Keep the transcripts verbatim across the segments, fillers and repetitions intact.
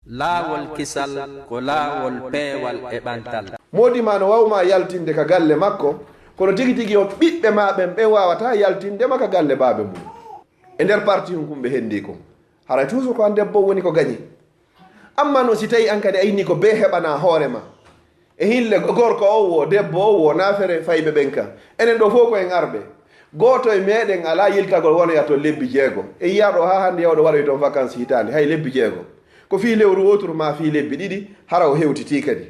Laawol kisal ko laawol peewal e ɓantal. Moodi ma no wawma yaltinde ka galle makko, kono tigi tigi on ɓiɓɓe ma ɓen, ɓen wawata yaltinde ma ka galle baabe mum. E nder parti hun kun ɓe hendi kon. Haray toujours ko an debbo woni ko gañi. Amma non si tawi an kadi a inni ko bee heɓana hoore ma. E hille gorko on wo, debbo on wo, naafere fayɓe ɓen kan. Enen ɗo fof ko en arɓe. Gooto e meɗen alaa yiltagol wonoya ton lebbi jeego. E yiya ɗo haa hannde yawɗo waɗoy ton vacances hitaande, hay lebbi jeego. Ko fii lewru wooturu maa fii lebbi ɗiɗi, hara o hewtitii kadi.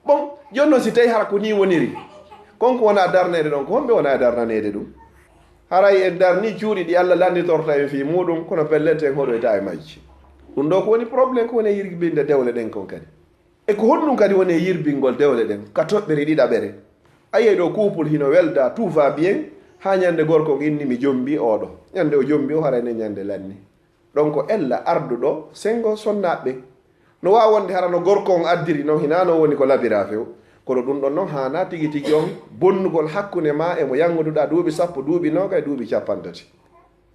Bon, jooni non si tawi hara ko nii woniri, kon ko wona darneede ɗon, ko homɓe wona e darnaneede ɗum? Haray en darni cuuɗi ɗi Alla lannditorta en fii muuɗum, kono pellet en hoɗoyta e majji. Ɗum ɗo ko woni problème ko woni e yirbinde dewle ɗen kon kadi. E ko honɗum kadi woni e yirbingol dewle ɗen ka toɓɓere ɗiɗaɓere? A yiyay ɗo couple hino welda, tout va bien, haa ñande gorko on inni mi jombi oɗo. Ñande o jombi o haray ne ñande lanni. Ɗon ko ella arduɗo sengo sonnaaɓe ɓen. No waawi wonde hara no gorko on addiri non hinaa non woni ko labira few. Kono ɗum ɗon non haanaa tigi tigi on bonnugol hakkunde maa e mo yanngoduɗaa duuɓi sappo, duuɓi noogay, duuɓi cappanɗe tati.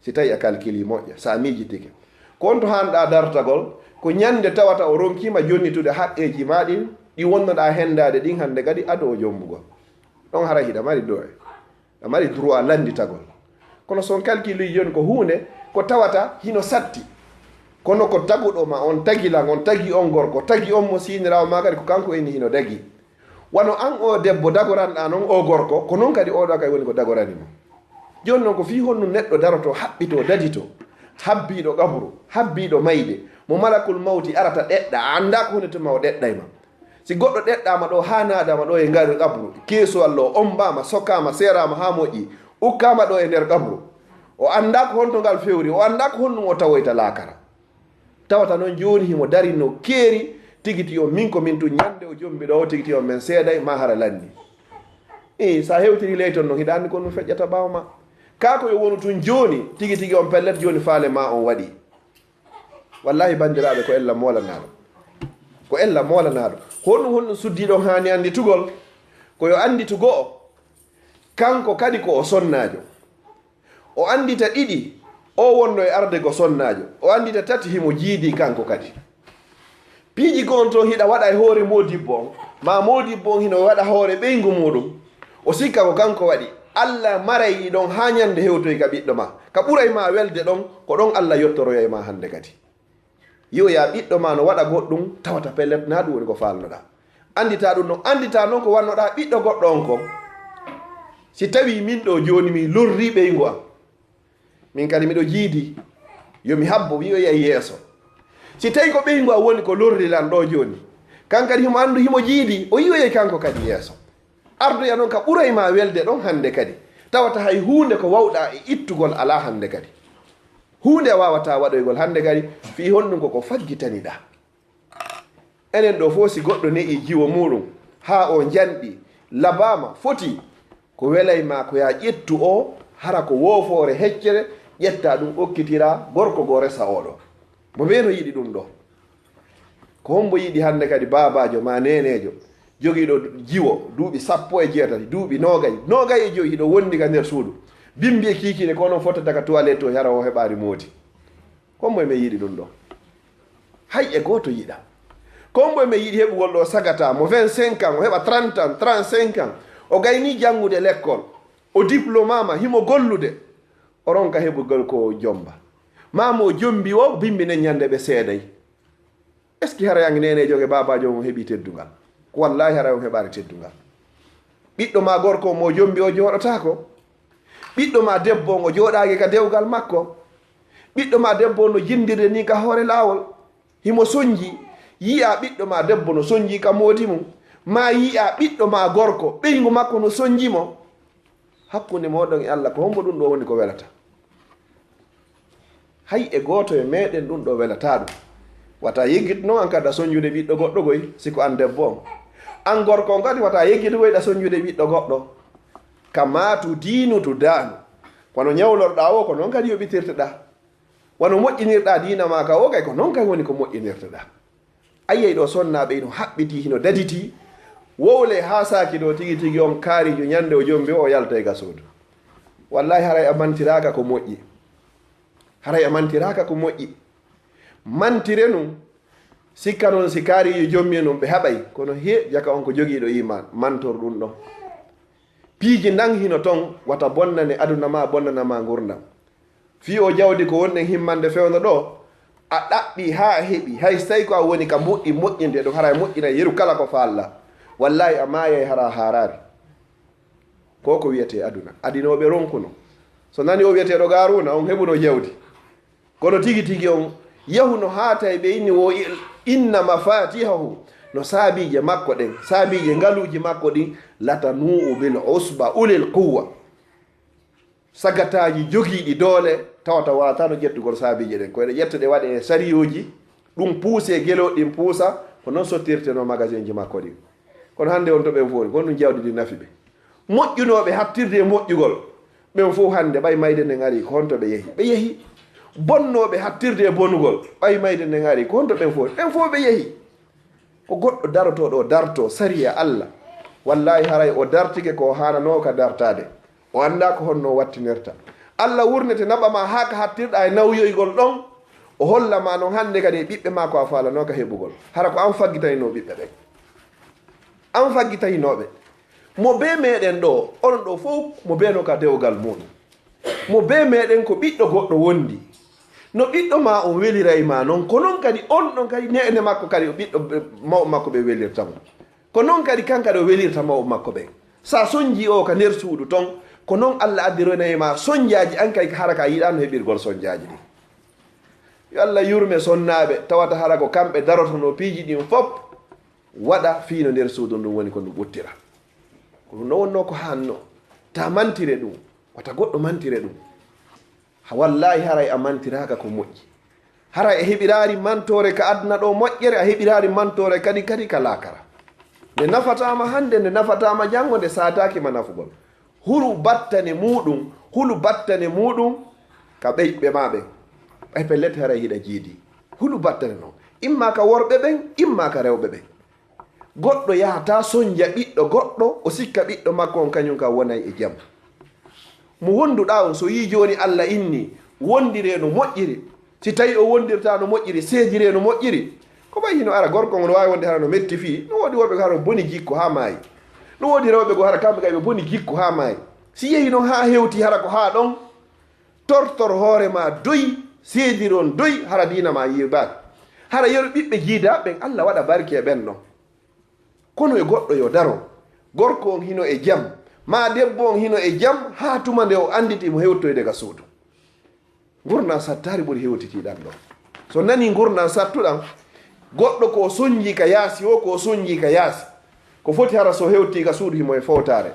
Si tawi a calculi moƴƴa, so a miijitike. Ko on to haanɗaa dartagol, ko ñande tawata o ronkiima jonnitude haqqeeji maa ɗin, ɗi wonnoɗaa henndaade ɗin hannde kadi ado o jombugol. Ɗon haray hiɗa mari doye. A mari droit lannditagol. Kono so on calculi jooni ko huunde ko tawata hino satti. Kono ko taguɗo ma on tagi lan, on tagi on gorko, tagi on mo siiniraawo ma kadi ko kanko inni hino dagi. Wano an o debbo dagoranɗaa non o gorko, ko non kadi oɗo kay woni ko dagorani mo. Jooni non ko fii honno neɗɗo daroto, haɓɓito, dadito, habbiiɗo qabru, habbiiɗo mayde, mo malakul mawti arata ɗeɗɗa, a anndaa ko honde tuma o ɗeɗɗay ma. Si goɗɗo ɗeɗɗaama ɗo, haa naadaama ɗo e ngar qabru, keesuwal ɗo, ombaama, sokaama, seeraama haa moƴƴi, ukkaama ɗo e nder qabru. O anndaa ko honto ngal fewri, o anndaa ko honɗum o tawoyta laakara. Tawata non jooni himo dari no keeri, tigi tigi on min ko min tun ñande o jombi ɗo, tigi tigi on men seeday, ma hara lanni. Ii, sa hewtiri ley ton non, hiɗa anndi ko ɗum feƴƴata ɓaawo ma. Kaa ko yo wonu tun jooni, tigi tigi on pellet jooni faale ma on waɗi. Wallahi banndiraaɓe ko ella moolanaaɗo. Ko ella moolanaaɗo. Honɗum honɗum suddiiɗon haani annditugol? Ko yo annditu go'o, kanko kadi ko o sonnaajo. O anndita ɗiɗi, o wonno e arde ko sonnaajo. O anndita tati himo jiidi kanko kadi. Piiji go'o toon hiɗa waɗa e hoore moodibbo on, maa moodibbo on hino waɗa hoore ɓeyngu muuɗum. O sikka ko kanko waɗi. Alla maray ɗi ɗon haa ñande hewtoy ka ɓiɗɗo maa. Ka ɓuray maa welde ɗon, ko ɗon Alla yottoroyay maa hannde kadi. Yi'oyaa ɓiɗɗo maa no waɗa goɗɗum, tawata pellet naa ɗum woni ko faalnoɗaa. Annditaa ɗum non, annditaa non ko wannoɗaa ɓiɗɗo goɗɗo on kon. Si tawii min ɗoo jooni mi lorrii ɓeyngu am, min kadi miɗo jiidi, yo mi habbo wi'oyay yeeso. Si tawii ko ɓeyngu am woni ko lorri lan ɗoo jooni, kan kadi himo anndu himo jiidi, o yi'oyay kanko kadi yeeso. Ardoya non ka ɓuray maa welde ɗon hannde kadi, tawata hay huunde ko wawɗaa e ittugol alaa hannde kadi. Huunde a waawataa waɗoygol hannde kadi, fii honɗum ko ko faggitaniɗaa. Enen ɗoo fof si goɗɗo ne'ii jiwo muuɗum, haa o njanɗi, labaama, foti, ko welay maa ko yaa ƴettu o, hara ko woofoore heccere, ƴettaa ɗum okkitiraa gorko goo resa oo ɗoo. Mo bee no yiɗi ɗum ɗoo? Ko hombo yiɗi hannde kadi baabaajo maa neeneejo jogiiɗo jiwo duuɓi sappo e jeetati, duuɓi noogay, noogay e jowi hiɗo wondi ka nder suudu, bimbi e kiikiiɗe ko onon fottata ka toilette o hara o heɓaali moodi? Ko hombo e men yiɗi ɗum ɗoo? Hay e gooto yiɗaa. Ko hombo e men yiɗi heɓugol ɗoo sagata mo vingt-cinq ans, o heɓa trente ans, trente-cinq ans, o gaynii janngude lekkol, o diplômama, himo gollude, o ronka heɓugol ko o jomba. Maa mo o jombi o bimbi nen ñande ɓe seeday. Est-ce que haray an neeneejo e baabaajo on heɓii teddungal? Ko wallaahi haray on heɓaali teddungal. Ɓiɗɗo maa gorko on mo jombi o jooɗotaako. Ɓiɗɗo maa debbo on o jooɗaaki ka dewgal makko. Ɓiɗɗo maa debbo on no jinndirde nii ka hoore laawol. Himo sonji. Yi'aa ɓiɗɗo maa debbo no sonji ka moodi mum. Maa yi'aa ɓiɗɗo maa gorko, ɓeyngu makko no sonji mo. Hakkunde mooɗon e Alla, ko hombo ɗum ɗoo woni ko welata? Hay e gooto e meɗen ɗum ɗoo welataa ɗum. Wata yeggit non an kadi a sonjude ɓiɗɗo goɗɗo goy, si ko an debbo on. An gorko on kadi wata yeggit goy ɗa sonjude ɓiɗɗo goɗɗo. Kama tudiinu tudaanu. Kono ñawlorɗaa o, ko non kadi yoɓitirteɗaa. Wano moƴƴinirɗaa diina maa ka o kay, ko non kay woni ko moƴƴinirteɗaa. A yi'ay ɗoo sonnaaɓe hino haɓɓitii, hino daditii. Wowle haa saaki ɗoo tigi tigi on kaariijo ñande o jombi o, o yalta e gasoodu. Wallaahi haray a mantiraaka ko moƴƴi. Haray a mantiraaka ko moƴƴi. Mantire nun, Sikka noon si kaariijo jommi e mum ɓe haɓay, kono hee jaka on ko jogiiɗo iimaan, mantor ɗum ɗon. Piiji ndan hino ton, wata bonnane aduna ma, bonnana ma ngurndan. Fii o jawdi ko wonɗen himmande fewndo ɗo, a ɗaɓɓi haa a heɓi, hay so tawi ko a woni ka mbuɗɗi moƴƴinde ɗum, hara a moƴƴinay yeru kala ko faalla. Wallaahi a maayay hara a haaraari. Ko ko wiyetee aduna. Adinooɓe ronkuno. So nani o wiyeteeɗo Qaaruuna, on heɓuno jawdi. Kono tigi tigi on yahuno haa tawi ɓe inni wo i-, inna mafatihahu, no saabiije makko ɗen, saabiije ngaluuji makko ɗin, latanu'u bil usba ulil quwwa. Sagataaji jogiiɗi doole tawata waatano ƴettugol saabiije ɗen. Ko eɗe ƴetta ɗe waɗe e sariyooji, ɗum puuse, gelooɗi ɗin puusa, ko non sottirtenoo magasinji makko ɗin. Kono hannde on to ɓen fof woni, ko honɗum jawdi ndi nafi ɓe? Moƴƴunooɓe hattirde e moƴƴugol, ɓen fof hannde ɓay mayde nden arii, ko honto ɓe yehi? Ɓe yehi. Bonnooɓe hattirde e bonugol, ɓay mayde nden arii, ko honto ɓen fof? Ɓen fof ɓe yehi. Ko goɗɗo darotooɗo o dartoo sariya Alla, wallaahi haray o dartike ko o haananoo ka dartaade. O anndaa ko honno o wattinirta. Alla wurnete naɓa ma haa ka hattirɗaa e nawyoygol ɗon, o holla ma non hannde kadi e ɓiɓɓe maa ko a faalanoo ka heɓugol. Hara ko an faggitaninoo ɓiɓɓe ɓen. An faggitaninoo ɓe. Mo bee meɗen ɗo, onon ɗo fow, mo bee no ka dewgal muɗum. Mo bee meɗen ko ɓiɗɗo goɗɗo wondi. No ɓiɗɗo ma on weliray ma non, ko non kadi on ɗon kadi neene makko kadi o ɓiɗɗo ɓe, mawɓe makko ɓe welirta mo. Ko non kadi kan kadi o welirta mawɓe makko ɓen. Sa sonji o ka nder suudu ton, ko non Alla addiroynay ma sonjaaji an kay hara ka yiɗano heɓirgol sonjaaji ɗin. Yo Alla yurme sonnaaɓe, tawata hara ko kamɓe darotono piiji ɗin fop, waɗa fii no nder suudu ndun woni ko ndu ɓuttira. Ko ɗum no wonno ko hanno. Ta mantire ɗum, wata goɗɗo mantire ɗum. Ha wallaahi haray a mantiraaka ko moƴƴi. Haray a heɓiraari mantoore ka aduna ɗo moƴƴere, a heɓiraari mantoore kadi, kadi ka laakara. Nde nafataama hannde, nde nafataama janngo, nde saataaki ma nafugol. Hulu battane muuɗum, hulu battane muuɗum ka ɓeyɓe maa ɓen. Ɓay pellet haray hiɗa jiidi. Hulu battane non. Imma ka worɓe ɓen, imma ka rewɓe ɓen. Goɗɗo yahataa sonja ɓiɗɗo goɗɗo, o sikka ɓiɗɗo makko on kañum kam wonay e jam. Mo wonduɗaa on, so yii jooni Alla inni, wondiree no moƴƴiri. Si tawii o wondirtaa no moƴƴiri, seediree no moƴƴiri. Ko ɓay hino ara gorko on no waawi wonde hara no metti fii. No woodi worɓe ko hara no boni jikku haa maayi. No woodi rewɓe goo hara kamɓe kay ɓe boni jikku haa maayi. Si yehii non haa hewtii hara ko haa ɗon, tortor hoore maa doy, seediron doy, hara diina maa yiibaaka. Hara yeru ɓiɓɓe jiidaa ɓen, Alla waɗa barke e ɓen non. Kono e goɗɗo yo daro, gorko on hino e jam, maa debbo on hino e jam, haa tuma nde o annditi mo hewtoyde ka suudu. Ngurndan sattaari ɓuri hewtitiiɗan ɗon. So nanii ngurndan sattuɗan, goɗɗo ko o sonjii ka yaasi, o ko o sonjii ka yaasi. Ko foti hara so hewtii ka suudu himo e fowtaare.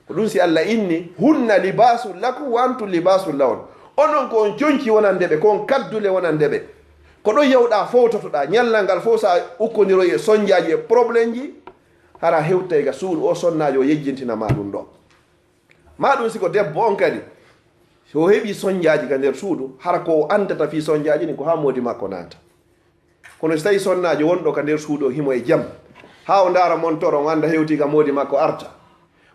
Ko ɗum si Alla inni, "Hunna libaasun lakum wa antum libaasun lahun." Onon ko on conci wonande ɓe, ko on kaddule wonande ɓe. Ko ɗon yawɗaa fowtotoɗaa, ñallal ngal fow sa ukkondiroyi e sonjaaji e problèmeji, hara hewtay ga suudu o sonnaajo o yejjintina ma ɗum ɗo. Ma ɗum si ko debbo on kadi, so o heɓii sonjaaji ka nder suudu, hara ko o anndata fii sonjaaji ɗin ko haa moodi makko naata. Kono si tawii sonnaajo wonɗo ka nder suudu o himo e jam, haa o ndaara montor on annda hewtii ka moodi makko arta.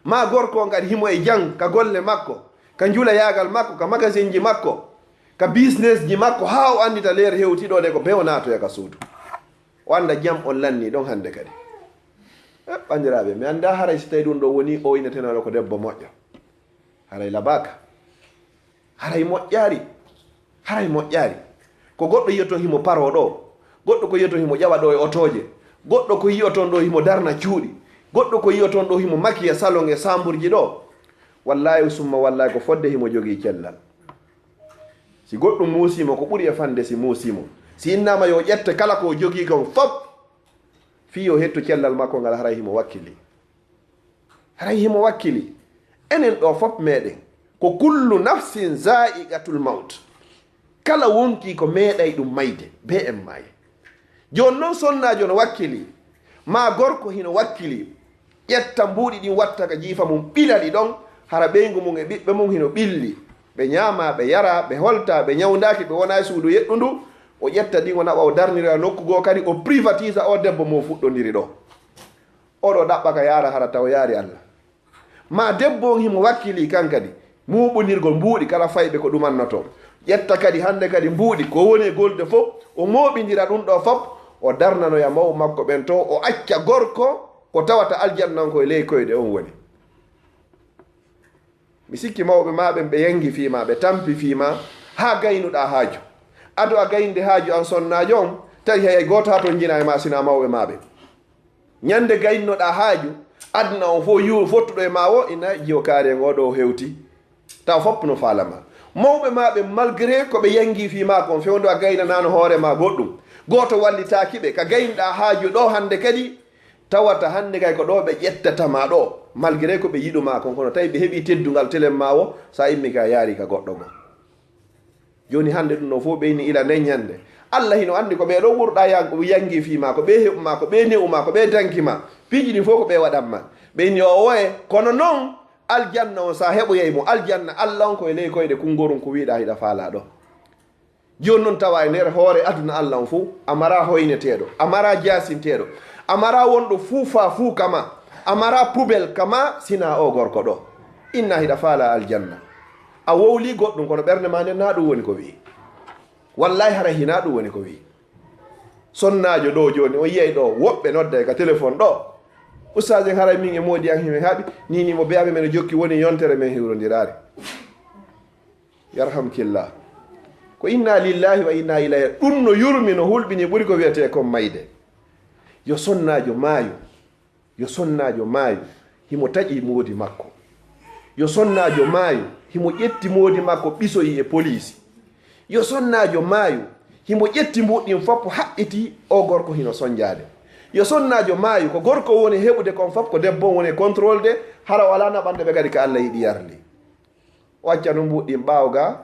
Ma gorko on kadi himo e jam ka golle makko, ka njulayaagal makko, ka magasinji makko, ka businessji makko, haa o anndita leer hewtii ɗo de ko be o naatoya ka suudu. O annda jam on lannii ɗon hannde kadi. Eh, banndiraaɓe, mi anndaa haray si tawii ɗum ɗo woni o innetenooɗo ko debbo moƴƴo. Haray labaaka. Haray moƴƴaari. Haray moƴƴaari. Ko goɗɗo yiyoton himo paroo ɗo. Goɗɗo ko yiyoton himo ƴawa ɗo e otooje. Goɗɗo ko yiyoton ɗo himo darna cuuɗi. Goɗɗo ko yiyoton ɗo himo makiya salon e saamburji ɗo. Wallaahi summa wallaahi ko fodde himo jogii cellal. Si goɗɗum muusii mo, ko ɓuri e fande si muusii mo. Si innaama yo ƴette kala ko o jogii kon fop, fii yo hettu cellal makko ngal, haray himo wakkili. Haray himo wakkili. Enen ɗo fop meɗen. Ko kullu nafsin zaa'iqatul mawt. Kala wonkii ko meeɗay ɗum mayde, be en maaye. Jooni non sonnaajo no wakkili, maa gorko hino wakkili, ƴetta mbuuɗi ɗin watta ka jiifa mum, ɓila ɗi ɗon, hara ɓeyngu mum e ɓiɓɓe mum hino ɓilli. Ɓe ñaama, ɓe yara, ɓe holta, ɓe ñawndaaki, ɓe wonaa e suudu yeɗɗundu. O ƴetta ɗin o naɓa o darniroya nokku goo kadi, o privatisa o debbo mo o fuɗɗondiri ɗo. Oɗo ɗaɓɓa ka yaara hara taw yaari Alla. Ma debbo on himo wakkilii kan kadi, muɓondirgol mbuuɗi kala fayɓe ko ɗumannoto. Ƴetta kadi hannde kadi mbuuɗi ko woni e golde fof, o mooɓindira ɗum ɗo fof, O darnanoya mawɓe makko ɓen to, o acca gorko ko tawata aljanna on ko e ley koyɗe on woni. Mi sikki mawɓe maa ɓen ɓe yangi fii maa, ɓe tampi fii maa, haa gaynuɗaa haaju. Ado a gaynde haaju an sonnaajo on, tawi hay gooto haa tonjinaa e maa sinaa mawɓe maa ɓen. Ñande gaynunoɗaa haaju, aduna on fof yu-, fottuɗo e maa o, ina jiyo kaari en oo ɗoo o hewti. Taw fof no faala maa. Mawɓe maa ɓe, malgré ko ɓe yangi fii maa kon, fewndo a gaynanaano hoore maa goɗɗum, gooto wallitaaki ɓe, ka gaynuɗaa haaju ɗoo hannde kadi, tawata hannde kay ko ɗoo ɓe ƴettata maa ɗoo, malgré ko ɓe yiɗu maa kon, kono tawi ɓe heɓii teddungal telen maa o, so a immii ka a yaari ka goɗɗo goo. Jooni hannde ɗum ɗoo fof ɓeyni ila nden ñande. Allah hino anndi ko ɓee ɗoo ɓurɗaa yang-, yangi fii maa, ko ɓee heɓu maa, ko ɓee ne'u maa, ko ɓee danki maa. Piiji ɗin fof ko ɓee waɗan maa. Ɓeyni o oye, kono non aljanna on so a heɓoyay mo, aljanna Allah on ko e ley koyɗe kungorum ko wiiɗaa hiɗa faalaa ɗoo. Jooni non tawa e nder hoore aduna Allah on fof, a maraa hoyneteeɗo, a maraa jaasinteeɗo, a maraa wonɗo fuufaa fuu kama, a maraa pubel kama sinaa oo gorko ɗoo. Inna hiɗa faalaa aljanna. A wowlii goɗɗum, kono ɓernde maa nden naa ɗum woni ko wi'i. Wallahi, haray hinaa ɗum woni ko wi'i. Sonnaajo ɗoo jooni, on yi'ay ɗoo, woɓɓe nodday ka telefon ɗoo. Ustaas en, haray min e moodi an himen haɓi, nii nii mo bee amen men jokki woni yontere men hiwrondiraari. Yarhamkillah. Ko inna lillahi wa inna ilayhi. Ɗum no yurmi, no hulɓini, ɓuri ko wi'etee kon mayde. Yo sonnaajo maayu. Yo sonnaajo maayu, himo taƴi moodi makko. Yo sonnaajo maayu, himo ƴetti moodi makko ɓisoyi e poliisi. Yo sonnaajo maayu, himo ƴetti mbuuɗi ɗin fof haɓɓiti oo gorko hino sonjaade. Yo sonnaajo maayu, ko gorko woni heɓude kon fof, ko debbo woni e contrôle de, hara o alaa naɓande ɓe kadi ka Allah yiɗi yarli. O acca no mbuuɗi ɗin ɓaawo ga,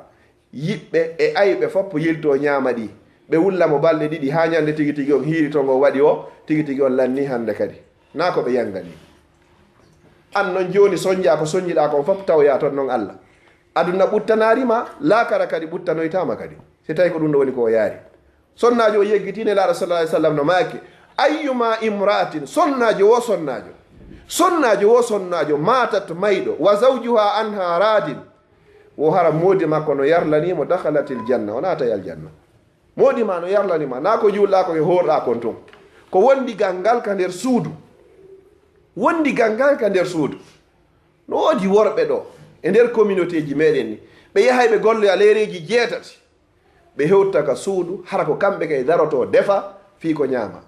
yiɓɓe e ayɓe fof yiltoo ñaama ɗi. Ɓe wulla mo balɗe ɗiɗi haa ñande tigi tigi on hiiri to ngo waɗi o, tigi tigi on lannii hannde kadi. Naa ko ɓe yanganii. An non jooni sonjaa ko sonjiɗaa kon fof tawoyaa ton non Allah. Aduna ɓuttanaari ma, laakara kadi ɓuttanoytaa ma kadi. Si tawi ko ɗum ɗo woni ko o yaari. Sonnaajo o yeggitii Nelaaɗo sallallahu alaihi wasallam no maaki, ayyuma imra'atin, sonnaajo wo sonnaajo. Sonnaajo wo sonnaajo, matat mayɗo, wa zawjuha anha radin. Wo hara moodi makko no yarlanii mo, dakhalatil janna, o naatay aljanna. Moodi ma no yarlanii ma, naa ko juulɗaa kon e hoorɗaa kon tun. Ko wondigal ngal ka nder suudu. Wondigal ngal ka nder suudu. No woodi worɓe ɗo, e nder communauté ji meɗen ni, ɓe yahay ɓe golloya leereeji jeetati. Ɓe hewta ka suudu, hara ko kamɓe kay darotoo defa, fii ko ñaama.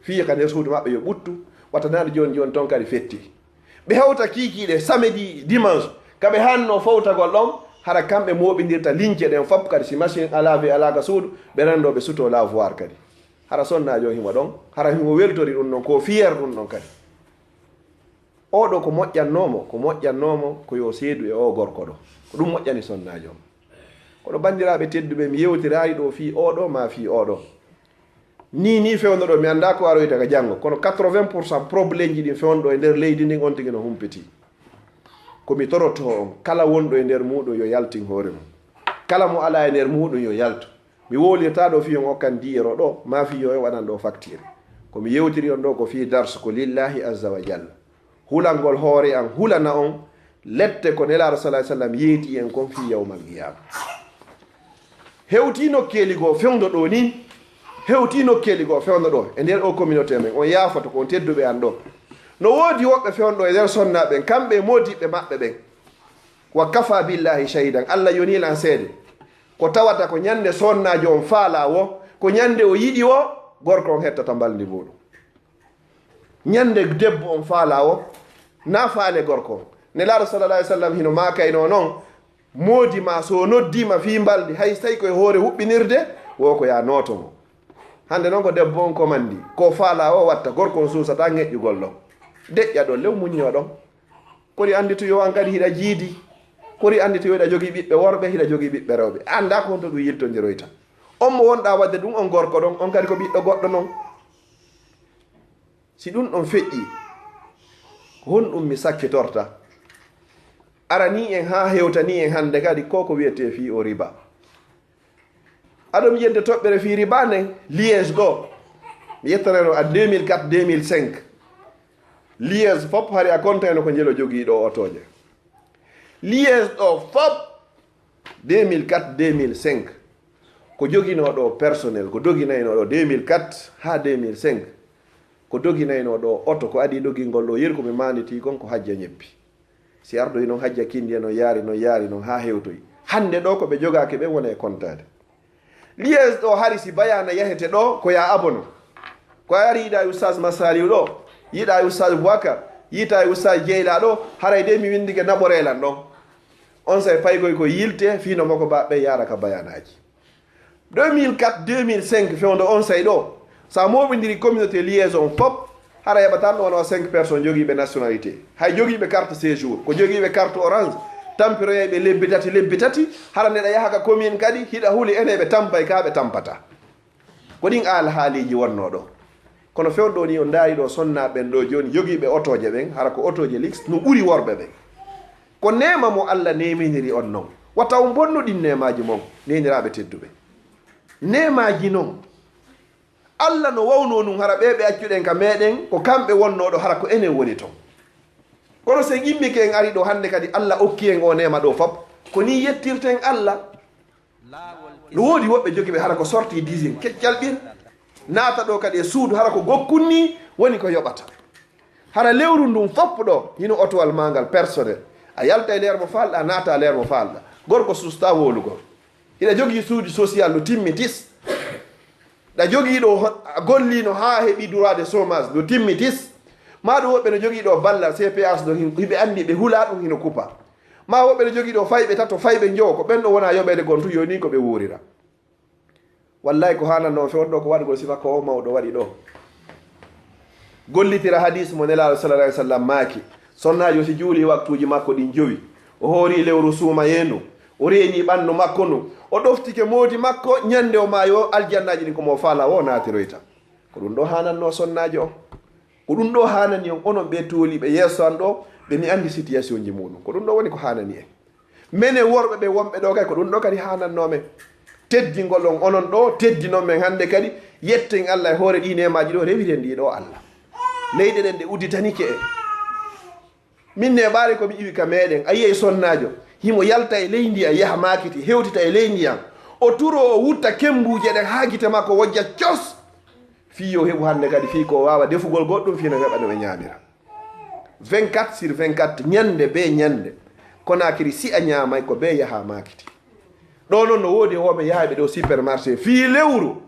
Fii ka nder suudu maɓɓe yo ɓuttu, wata naade jooni jooni ton kadi fetti. Ɓe hewta kiikiiɗe, samedi, dimanche, ka ɓe haannoo fowtagol ɗon, hara kamɓe mooɓindirta lince ɗen fof kadi, si machine à laver alaa ka suudu, ɓe renndoo ɓe sutoo lavoir kadi. Hara sonnaajo on himo ɗon, hara himo weltori ɗum ɗon, ko fier ɗum ɗon kadi. Oo ɗo ko moƴƴannoo mo, ko moƴƴannoo mo ko yo seedu e oo gorko ɗo. Ko ɗum moƴƴani sonnaajo on. Kono banndiraaɓe tedduɓe, mi yewtiraali ɗo fii oo ɗo maa fii oo ɗo. Nii, nii fewndo ɗo, mi anndaa ko aroyta ka janngo, kono quatre-vingts pour cent probleemji ɗin fewndo e nder leydi ndin on tigi no humpitii. Ko mi torotoo on, kala wonɗo e nder muuɗum yo yaltin hoore mum. Kala mo alaa e nder muuɗum yo yaltu. Mi wowlirtaa ɗo fii on okkan dix euros ɗo, maa fii yo on waɗan ɗo facture. Ko mi yewtiri on ɗo ko fii darsu, ko lillahi azza wa jalla. Hulangol hoore an, hulana on lette ko Nelaaɗo sallallahu alaihi wasallam yeeti en kon fii yawmal qiyaama. Hewtii nokkeeli goo fewndo ɗo nii, hewtii nokkeeli goo fewndo ɗo e nder o communauté men, on yaafoto ko on tedduɓe an ɗo. No woodi woɓɓe fewndo e nder sonnaaɓe ɓen, kamɓe e moodiɓɓe maɓɓe ɓen. Wa kafa billahi shahidan, Allah yonii lan seede. Ko tawata ko ñande sonnaajo on faalaa wo, ko ñande o yiɗi wo, gorko on hettata mbalndi muuɗum. Ñande debbo on faalaa wo, na faale gorko on. Nelaaɗo sallallahu alaihi wasallam hino maakaynoo non, moodi maa so noddiima fii mbalndi, hay so tawi ko e hoore huɓɓinirde, wo ko yaa nooto mo. Hannde non ko debbo on komandi, ko faalaa wo watta, gorko on suusataa ŋeƴƴugol ɗon. Deƴƴa ɗon, lew muññoo ɗon. Kori annditoyo an kadi hiɗa jiidi. Kori annditoyo hiɗa jogii ɓiɓɓe worɓe, hiɗa jogii ɓiɓɓe rewɓe. A anndaa ko honto ɗum yiltondiroyta. On mo wonɗaa waɗde ɗum, on gorko ɗon, on kadi ko ɓiɗɗo goɗɗo non. Si ɗum ɗon feƴƴii, ko honɗum mi sakkitorta? Aranii en haa hewtanii en hannde kadi ko ko wiyetee fii o riba. Aɗo mi yedde toɓɓere fii riba nden, Liège ɗo. Mi yettanano a deux mille quatre, deux mille cinq. Liège fof hari a kontayno ko njelo jogii ɗo otooje. Liège ɗo fof, deux mille quatre, deux mille cinq. Ko joginoo ɗo personnel, ko doginayno ɗo deux mille quatre haa deux mille cinq, ko doginayno ɗo oto, ko adii dogingol ɗo, yeru ko mi maanditii kon ko hajja ñeppi. Si ardoyi noon hajja kinndi e noon yaari, noon yaari noon haa hewtoyi. Hannde ɗo ko ɓe jogaaki ɓen wona e kontaade. Liège ɗo hari si bayaana yahete ɗo ko ya abono. Ko a ari yiɗa e Oustaz Masaliw ɗo, yiɗa e Oustaz Boubacar, yiɗa e Oustaz Jeyla ɗo, haray de mi winndike naɓoree lan ɗon. On say paygoy ko yilte fii no moko ba ɓe yaara ka bayaanaaji. Deux mille quatre, deux mille cinq fewndo on say ɗo, sa mooɓindiri communauté liaison fop, hara heɓa tan ɗo wona cinq personnes jogiiɓe nationalité. Hay jogiiɓe carte séjour, ko jogiiɓe carte orange, tampiroyayɓe lebbi tati, lebbi tati, hara neɗa yaha ka commune kadi, hiɗa huli ene ɓe tampay ka ɓe tampata. Ko ɗin alhaaliiji wonnoo ɗo. Kono fewndo ni on ndaari ɗo sonnaaɓe ɓen ɗo jooni jogiiɓe otooje ɓen, hara ko otooje Lux, no ɓuri worɓe ɓen. Ko neema mo Alla neeminiri on non. Wata on bonnu ɗin neemaaji mon, neeniraaɓe tedduɓe. Neemaaji non. Alla no wawnoo nun hara ɓee ɓe accuɗen ka meɗen, ko kamɓe wonnoo ɗo hara ko enen woni ton. Kono si en immike en ari ɗo hannde kadi Alla okki en o neema ɗo fop, ko ni yettirten Alla. No woodi woɓɓe jogiiɓe hara ko sorti dixième keccal ɓir, naata ɗo kadi e suudu hara ko gokkun ni woni ko yoɓata. Hara lewru ndun fop ɗo, hino otowal maa ngal personnel. A yalta e leer mo faalɗa, a naata e leer mo faalɗa. Gorko susta wowlugol. Hiɗa jogii suudu social no timmi tis. Ɗa jogii ɗo ho-, a golliino haa heɓi droit de chômage no timmi tis. Maa ɗum woɓɓe no jogii ɗo ballal C P S ɗo hin-, hiɓe anndi ɓe hulaa ɗum hino kupa. Maa woɓɓe no jogii ɗo fayɓe tato, fayɓe njowo, ko ɓen ɗo wona yoɓeede gon tun, yo ni ko ɓe wuurira. Wallahi ko haanannoo fewndo ɗo ko waɗugol sifa ko o mawɗo waɗi ɗo. Gollitira hadis mo Nelaaɗo sallallahu alaihi wasallam maaki, sonnaajo si juuli waktuuji makko ɗin jowi, o hoori lewru suumayee ndu, o reeni ɓanndu makko ndu, o ɗoftike moodi makko, ñande o maayo, aljannaaji ɗin ko mo faala o naatiroyta. Ko ɗum ɗo haanannoo sonnaajo on. Ko ɗum ɗo haanani on, onon ɓe tooliiɓe yeeso an ɗo, ɓe mi anndi situation ji muɗum. Ko ɗum ɗo woni ko haanani en. Menen worɓe ɓe wonɓe ɗo kay, ko ɗum ɗo kadi haanannoo men. Teddingol on onon ɗo, teddinon men hannde kadi, yetten Alla e hoore ɗii neemaaji ɗo, rewiren ɗii ɗo Alla. Leyɗe ɗen ɗe udditanike en. Min ne ɓaari ko mi iwi ka meɗen, a yiyay sonnaajo, himo yalta e leydi an, yaha maakiti, hewtita e leydi an. O turo, o wutta kembuuje ɗen haa gite makko wojja cos. Fii yo heɓu hannde kadi, fii ko waawa defugol goɗɗum, fii no heɓa no ɓe ñaamira. Vingt-quatre sur vingt-quatre, ñannde bee ñannde, Konaakiri si a ñaamay ko bee yaha maakiti. Ɗo non no woodi e wooɓe yahayɓe ɗo supermarché fii lewru.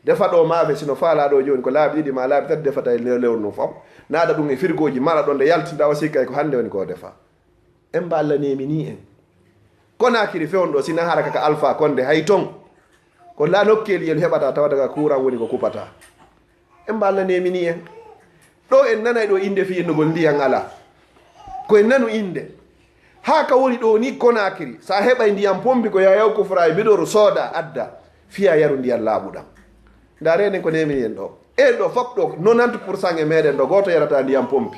Defa ɗo maafe, si no faalaa ɗo jooni, ko laabi ɗiɗi maa laabi tati defata e le-, lewru ndun fof. Naada ɗum e firgooji, mara ɗon, nde yaltinta o sikkay ko hannde woni ko defa. Emba Alla neeminii en. Konaakiri fewndo ɗo, si na hara ka Alpha Condé hay ton. Ko la nokkeeli yelu heɓata tawata ka courant woni ko kupata. Emba Alla neeminii en. Ɗo en nanay ɗo innde fii innugol ndiyan alaa. Ko en nanu innde. Haa ka woni ɗo ni Konaakiri, sa heɓay ndiyan pompi ko yayaw kufra e bidoro sooda adda, fiya yaru ndiyan laaɓuɗan. Nda reenen ko neemini en ɗo. En ɗo fop ɗo, nonante pour cent e meɗen ɗo, gooto yarata ndiyan pompi.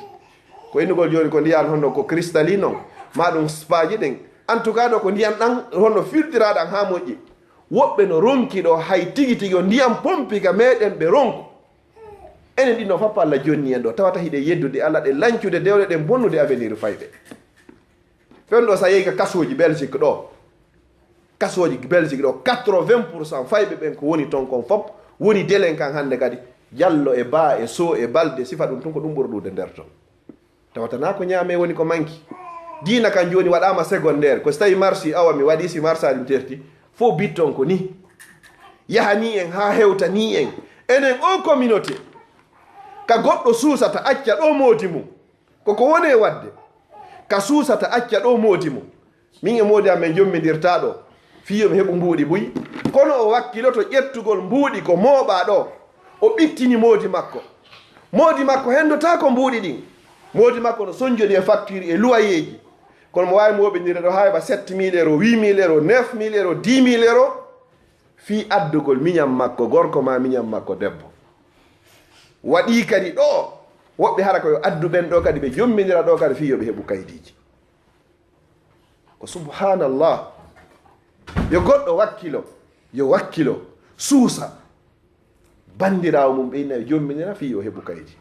Ko innugol jooni ko ndiyan honno ko cristalline on, ma ɗum spaaji ɗen. En tout cas ɗo ko ndiyan ɗan honno filtiraɗan haa moƴƴi. Woɓɓe no ronki ɗo hay tigi tigi o ndiyan pompi ka meɗen ɓe ronku. Enen ɗin ɗo fop Alla jonni en ɗo, tawata hiɗen yeddude Alla, ɗen lancude dewle, ɗen bonnude avenir fayɓe. Ɓen ɗo, sa yehi ka kasooji Belgique ɗo, kasooji Belgique ɗo, quatre-vingts pour cent fayɓe ɓen ko woni ton kon fop, woni délinquant hannde kadi, jallo e baa e soo e balde, sifa ɗum tun ko ɗum ɓuri ɗuuɗude nder ton. Tawata na ko ñaame woni ko manki. Diina kan jooni waɗaama secondaire, ko so tawi marsi awa mi waɗi, si marsaali mi terti, fof bitton ko ni. Yahani en haa hewtani en. Enen o communauté, ka goɗɗo suusata acca ɗo moodi mum. Ko ko woni e waɗde, ka suusata acca ɗo moodi mum. Min e moodi am min jommindirtaa ɗo, fii yo mi heɓu mbuuɗi buy. Kono o wakkiloto ƴettugol mbuuɗi ko mooɓaa ɗo, o ɓittini moodi makko. Moodi makko henndotaako mbuuɗi ɗin. Moodi makko no sonjodi e facture e luwayeeji. Kono mo waawi mooɓindirde ɗo haa heɓa sept mille euros, huit mille euros, neuf mille euros, dix mille euros. Fii addugol miñan makko gorko maa miñan makko debbo. Waɗii kadi ɗo, woɓɓe hara ko yo addu ɓen ɗo kadi, ɓe jomminira ɗo kadi fii yo ɓe heɓu kaydiiji. Ko subhanallah. Yo goɗɗo wakkilo, yo wakkilo, suusa. Banndiraawo mum ɓe inna yo jomminira fii yo heɓu kaydi.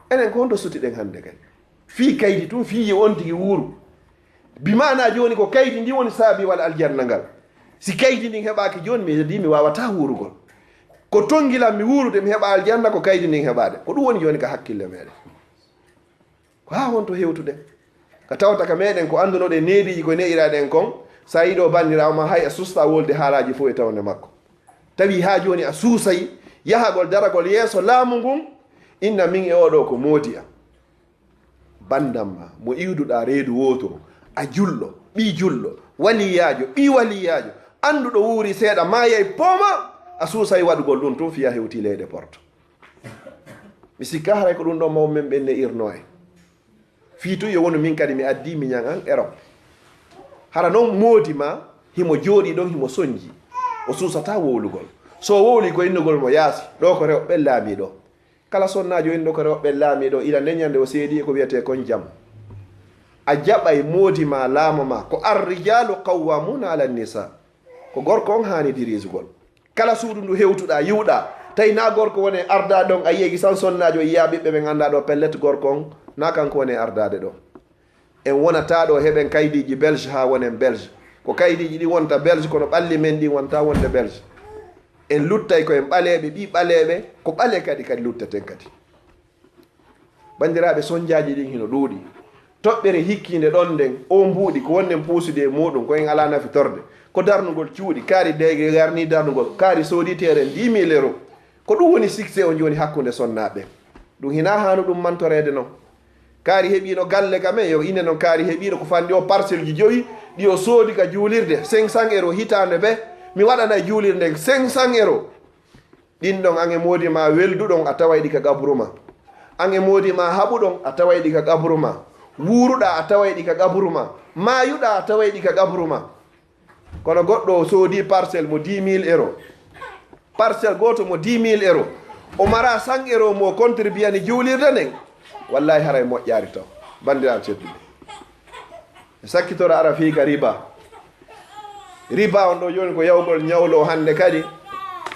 Enen ko honto sutiɗen hannde kadi? Fii kaydi tun, fii yo on tigi wuuru. Bi maanaa jooni ko kaydi ndi woni saabi wal aljanna ngal. Si kaydi ndin heɓaaki jooni, mi heddii, mi waawataa wuurugol. Ko tonngilan mi wuurude, mi heɓa aljanna, ko kaydi ndin heɓaade. Ko ɗum woni jooni ka hakkille meeɗen. Ko haa honto hewtuɗen? Ka tawata ka meeɗen ko anndunoɗen neediiji ko ne'iraaɗen kon, so a yiɗo banndiraawo ma, hay a susta wolde haalaaji fof e tawnde makko. Tawi haa jooni a suusay yahagol daragol yeeso laamu ngun, inna min e oɗo ko moodi am. Banndam ma, mo iwduɗaa reedu wooturu, a julɗo, ɓii julɗo, waliyaajo, ɓii waliyaajo, annduɗo wuuri seeɗa, maayay pooma, a suusay waɗugol ɗum tun fiya hewti leyɗe porto. Mi sikka haray ko ɗum ɗon mawɓe men ɓen ne irno en. Fii tun yo wonu min kadi mi addii miñan an Erop. Hara non moodi ma, himo jooɗii ɗon, himo sonji. O suusataa wowlugol. So o wowlii ko innugol mo yaasi, ɗo ko rewɓe laamiiɗo. Kala sonnaajo inɗo ko rewɓe laamiiɗo, ila nden ñande o seedii e ko wiyetee kon jam. A jaɓay moodi ma laamo ma, ko ar-rijaalu qawwaamuuna ala nisa. Ko gorko on haani dirisugol. Kala suudu ndu hewtuɗaa, yiwɗaa, tawi naa gorko woni e ardaade ɗon, a yi'ay gisan sonnaajo, yi'a ɓiɓɓe ɓen anndaa ɗo pellet gorko on, naa kanko woni e ardaade ɗon. En wonataa ɗo heɓen kaydiiji Belge haa wonen Belge. Ko kaydiiji ɗin wonta Belge, kono ɓalli men ɗin wontaa wonde Belge. En luttay ko en ɓaleeɓe, ɓii ɓaleeɓe, ko ɓale kadi, kadi luttaten kadi. Banndiraaɓe, sonjaaji ɗin hino ɗuuɗi. Toɓɓere hikkiinde ɗon nden, oo mbuuɗi, ko wonɗen puusude e muuɗum, ko en alaa nafitorde. Ko darnugol cuuɗi, kaari deyge garni darnugol, kaari soodi teeren dix mille euros. Ko ɗum woni succès on jooni hakkunde sonnaaɓe. Ɗum hinaa haanu ɗum mantoreede non. Kaari heɓiino galle ka men, yo ine non kaari heɓiino ko fanɗi o parcelle ji jowi, ɗi o soodi ka juulirde, cinq cents euros hitaande be, mi waɗanay juulirde nden cinq cents euros. Ɗin ɗon an e moodi ma welduɗon a taway ɗi ka qabru ma. An e moodi ma haɓuɗon a taway ɗi ka qabru ma. Wuuruɗaa a taway ɗi ka qabru ma. Maayuɗaa a taway ɗi ka qabru ma. Kono goɗɗo o soodi parcelle mo dix mille euros. Parcelle gooto mo dix mille euros. O mara cent euros mo contribuyani juulirde nden. Wallahi haray moƴƴaari taw. Banndiraaɓe tedduɓe. E sakkitora ara fii ka riba. Riba on ɗo jooni ko yawgol ñawlo hannde kadi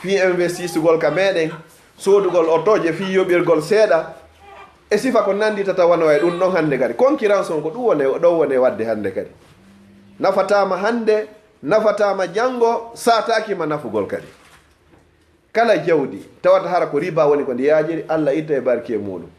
fii investisugol ka meɗen, soodugol otoje fii yoɓirgol seeɗa. E sifa ko nannditata wano e ɗum ɗon hannde kadi. Concurrence on ko ɗum wone, ɗon wone waɗde hannde kadi. Nafataama hannde, nafataama janngo, saataaki ma nafugol kadi. Kala jawdi tawata hara ko riba woni ko ndi yaajiri, Allah itta e barki e muuɗum.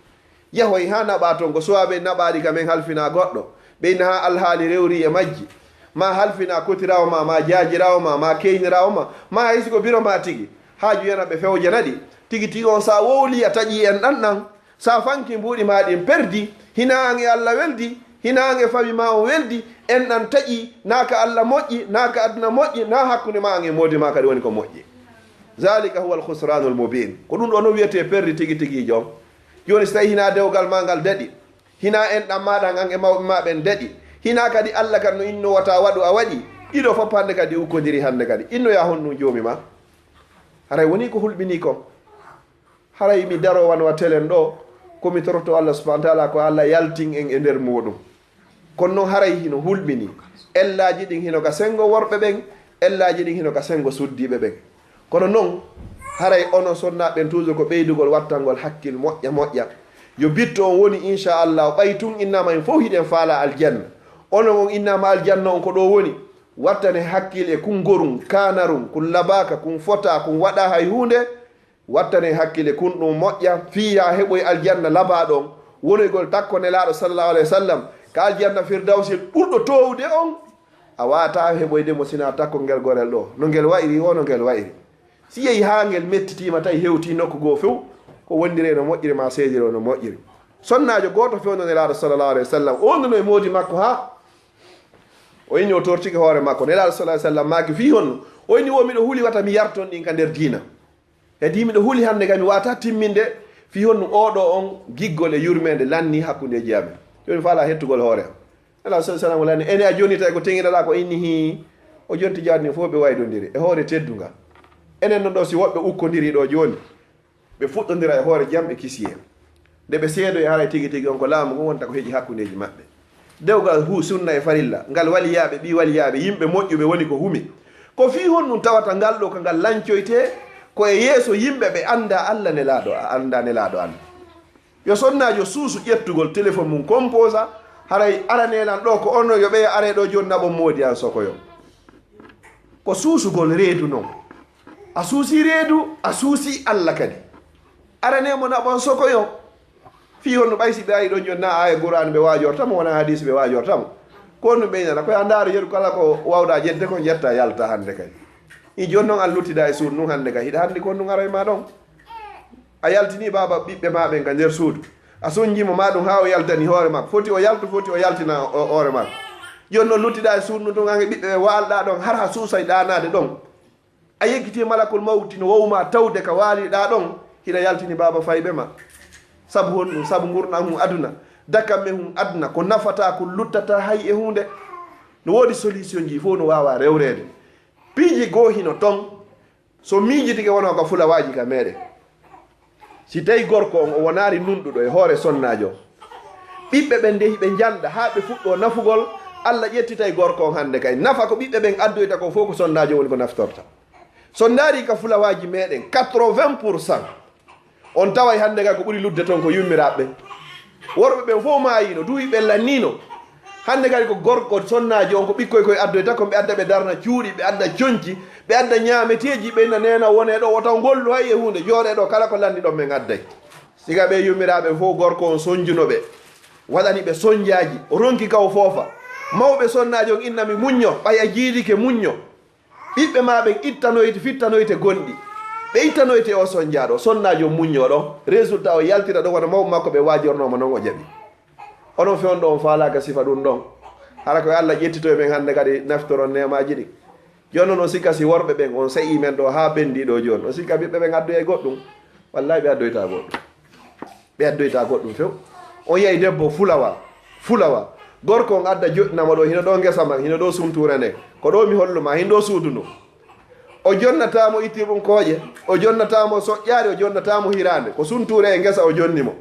Yahoy haa naɓa toon ko suwaaɓe naɓaaɗi ka men halfina goɗɗo, ɓe ina haa alhaali rewri e majji. Ma halfina kotiraawo ma, ma jaajiraawo ma, ma keyniraawo ma, ma hay si ko biro ma tigi. Haaju yana ɓe fewjana ɗi. Tigi tigi on sa wowli a taƴi en ɗan ɗan. Sa fanki mbuuɗi ma ɗin perdi, hina an e Allah weldi, hina an e fami ma on weldi, en ɗan taƴi, naa ka Allah moƴƴi, naa ka aduna moƴƴi, naa hakkunde ma an e moodi ma kadi woni ko moƴƴi. Zalika huwa al-khusranul mubin. Ko ɗum ɗo no wiyete perdi tigi tigi jom. Joni so tawi hina dewgal ma ngal daɗi, hina en ɗan ma ɗan an e mawɓe ma ɓen daɗi, hina kadi Allah kan no inno wata waɗu a waɗi, ɗiɗo fof hannde kadi ukkodiri hannde kadi. Inno ya honɗum joomi ma? Haray woni ko hulɓini kon. Haray mi daro wano a telen ɗo, ko mi toroto Allah subhanahu wa ta'ala ko Allah yaltin en e nder muɗum. Kono noon haray hino hulɓini. Ellaaji ɗin hino ka sengo worɓe ɓen, ellaaji ɗin hino ka sengo suddiiɓe ɓen. Kono noon, haray onon sonnaaɓe ɓen toujours ko ɓeydugol wattangol hakkil moƴƴa moƴƴa. Yo bitto on woni inchallah, ɓay tun innama en fof hiɗen faala aljanna. Onon on innama aljanna on ko ɗo woni. Wattane hakkil e kun gorum, kanarun, kun labaka, kun fota, kun waɗa hay huunde. Wattanen hakkille kun ɗum moƴƴa, fii yaa heɓoy aljanna labaaɗo on. Wonoygol takko Nelaaɗo sallallahu alayhi wa sallam ka aljanna Firdawsil ɓurɗo toowude on, a waawataa heɓoyde mo sinaa takko ngel gorel ɗoo. No ngel wa'iri, woo no ngel wa'iri. Si yehi haa ngel mettitiima tawi hewtii nokku goo few, ko wondiree no moƴƴiri maa seediroo no moƴƴiri. Sonnaajo gooto fewndo Nelaaɗo sallallahu alayhi wa sallam, o wonduno e moodi makko haa o inni o tortike hoore makko. Nelaaɗo sallallahu alayhi wa sallam maaki fii honno? O inni wo miɗo huli wata mi yarton ɗin ka nder diina. Hedii miɗo huli hannde kadi mi waawataa timminde fii honno oo ɗoo on giggol e yurmeende lannii hakkundeeji amen. Jooni faalaa hettugol hoore am. Nelaaɗo sallallahu alayhi wa sallam lanni, ene a jonnitay ko teŋinaɗaa ko inni hii. O jonti jaadi ndin fof ɓe waydondiri e hoore teddungal. Enen non ɗoo si woɓɓe ukkondirii ɗoo jooni, ɓe fuɗɗondira e hoore jam e kisiyee. Nde ɓe seedoyi haray tigi tigi on ko laamu ngun wonta ko heƴi hakkundeeji maɓɓe. Dewgal hu sunna e farilla, ngal waliyaaɓe, ɓii waliyaaɓe, yimɓe moƴƴuɓe woni ko humi. Ko fii honɗum tawata ngal ɗoo ka ngal lancoytee ko e yeeso yimɓe ɓe anndaa Alla Nelaaɗo, a anndaa Nelaaɗo Alla. Yo sonnaajo suusu ƴettugol telefon mum composa, haray aranee lan ɗoo ko onon yo ɓeya aree ɗoo jooni naɓon moodi an sokoyo. Ko suusugol reedu non. A suusi reedu, a suusi Alla kadi. Aranee mo naɓon sokoyon. Fii honno ɓay si ɓe ari ɗon jonna aya Qur'aana ɓe waajorta mo, wona hadiisi ɓe waajorta mo. Ko honɗum ɓe inana? Ko yaa ndaaro yeru kala ko wawɗa ƴettude kon ƴetta yalta hannde kadi. I jon non an luttida e suudu ndun hannde kadi. Hiɗa hanndi ko honɗum aray ma ɗon. A yaltini baaba ɓiɓɓe ma ɓen ka nder suudu. A sonji mo ma ɗum haa o yaltani hoore makko. Foti o yaltu, foti o yaltina o-, hoore makko. Jon non luttida e suudu ndun tun an e ɓiɓɓe ɓe waalɗa ɗon har ha suusay ɗaanaade ɗon. A yeggiti malakul mawti no wowma tawde ka waaliɗa ɗon, hiɗa yaltini baaba fayɓe ma. Sabu honɗum? Sabu ngurndan hun aduna, dakamme hun aduna, ko nafata, ko luttata hay e huunde. No woodi solution ji fof no waawa rewreede. Piiji goo hino ton, so miijitike wona ka fulawaaji ka meɗen. Si tawi gorko on o wonaali nunɗuɗo e hoore sonnaajo on, ɓiɓɓe ɓen nde hiɓe njannda haa ɓe fuɗɗoo nafugol, Alla ƴettitay gorko on hannde kay. Nafa ko ɓiɓɓe ɓen addoyta ko fof ko sonnaajo woni ko naftorta. So ndaari ka fulawaaji meɗen, quatre-vingts pour cent on taway hannde kay ko ɓuri ludde ton ko yummiraaɓe ɓen. Worɓe ɓen fof maayiino, duuɓi ɓen lanniino. Hannde kadi ko gorko sonnaajo on, ko ɓikkoy koy addoyta kon, ɓe adda ɓe darna cuuɗi, ɓe adda conci, ɓe adda ñaameteeji, ɓe inna neena wonee ɗo, wota ngollu hay e huunde, jooɗee ɗo, kala ko lanni ɗon men adday. Siga ɓe yummiraaɓe fof gorko on sonjuno ɓe, waɗani ɓe sonjaaji, o ronki ka o foofa. Mawɓe sonnaajo on inna mi muñño, ɓay a jiidike muñño. Ɓiɓɓe ma ɓen ittanoyte, fittanoyte gonɗi. Ɓe ittanoyte o sonjaaɗo, sonnaajo muññooɗo. Résultat o yaltira ɗon wano mawɓe makko ɓe waajornooma non o jaɓi. Onon fewndo on faalaaka sifa ɗum ɗon. Hara ko Alla ƴettito e men hannde kadi naftoron neemaaji ɗin. Jooni non on sikka si worɓe ɓen on se'ii men ɗo haa bendii ɗo jooni. On sikka ɓiɓɓe ɓen addoyay goɗɗum. Wallahi ɓe addoyta goɗɗum. Ɓe addoyta goɗɗum few. On yahi debbo fulawa, fulawa. Gorko on adda joɗɗina mo ɗo, hino ɗo ngesa man, hino ɗo suntuure nden. Ko ɗo mi hollu ma, hino ɗo suudu ndu. O jonnata mo ittirɗum kooƴe, o jonnata mo soƴƴaare, o jonnata mo hiraande. Ko suntuure e ngesa o jonni mo.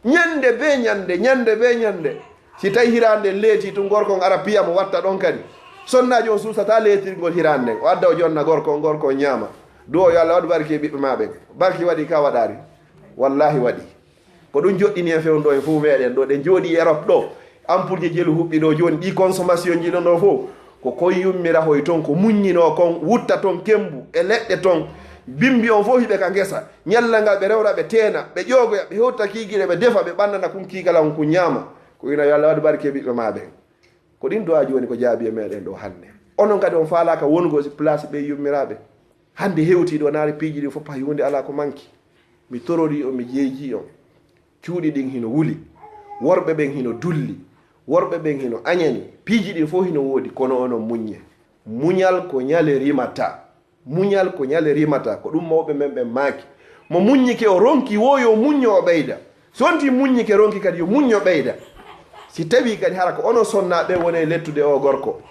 Ñande be ñande, ñande be ñande. Si tawi hiraande nden leeti tun, gorko on ara piya mo watta ɗon kadi. Sonnaajo on suusata leetirgol hiraande nden. O adda o jonna gorko on, gorko on ñaama. Du'o yo Alla waɗu barki e ɓiɓɓe ma ɓen. Barki waɗi ka waɗaari. Wallahi waɗi. Ko ɗum joɗɗini en fewndo en fof meɗen ɗo. Ɗen jooɗi Europe ɗo. Ampulje jelu huɓɓi ɗo jooni. Ɗi consommation ji ɗon ɗo fof. Ko koye yummirahoy ton, ko muññinoo kon, wutta ton kembu e leɗɗe ton. Bimbi on fof hiɓe ka ngesa. Ñalla ngal ɓe rewra, ɓe teena, ɓe ƴoogoya, ɓe hewta kiigiɗe, ɓe defa, ɓe ɓannana kun kiigala on kun ñaama. Ko ina yo Alla waɗu barke e ɓiɓɓe ma ɓen. Ko ɗin du'aaji woni ko jaabi e meɗen ɗo hannde. Onon kadi on faalaaka wonugol si place ɓe yummiraaɓe. Hannde hewtii ɗo naari piiji ɗin fof, hay huunde alaa ko manki. Mi tororii on, mi jeejii on. Cuuɗi ɗin hino wuli. Worɓe ɓen hino dulli. Worɓe ɓen hino añani. Piiji ɗin fof hino woodi, kono onon muññe. Muñal ko ñale rimata. Muñal ko ñale rimata. Ko ɗum mawɓe men ɓen maaki. Mo muññike o ronki wo yo muñño o ɓeyda. So wonti muññike ronki kadi yo muñño ɓeyda. Si tawi kadi hara ko onon sonnaaɓe woni e lettude o gorko,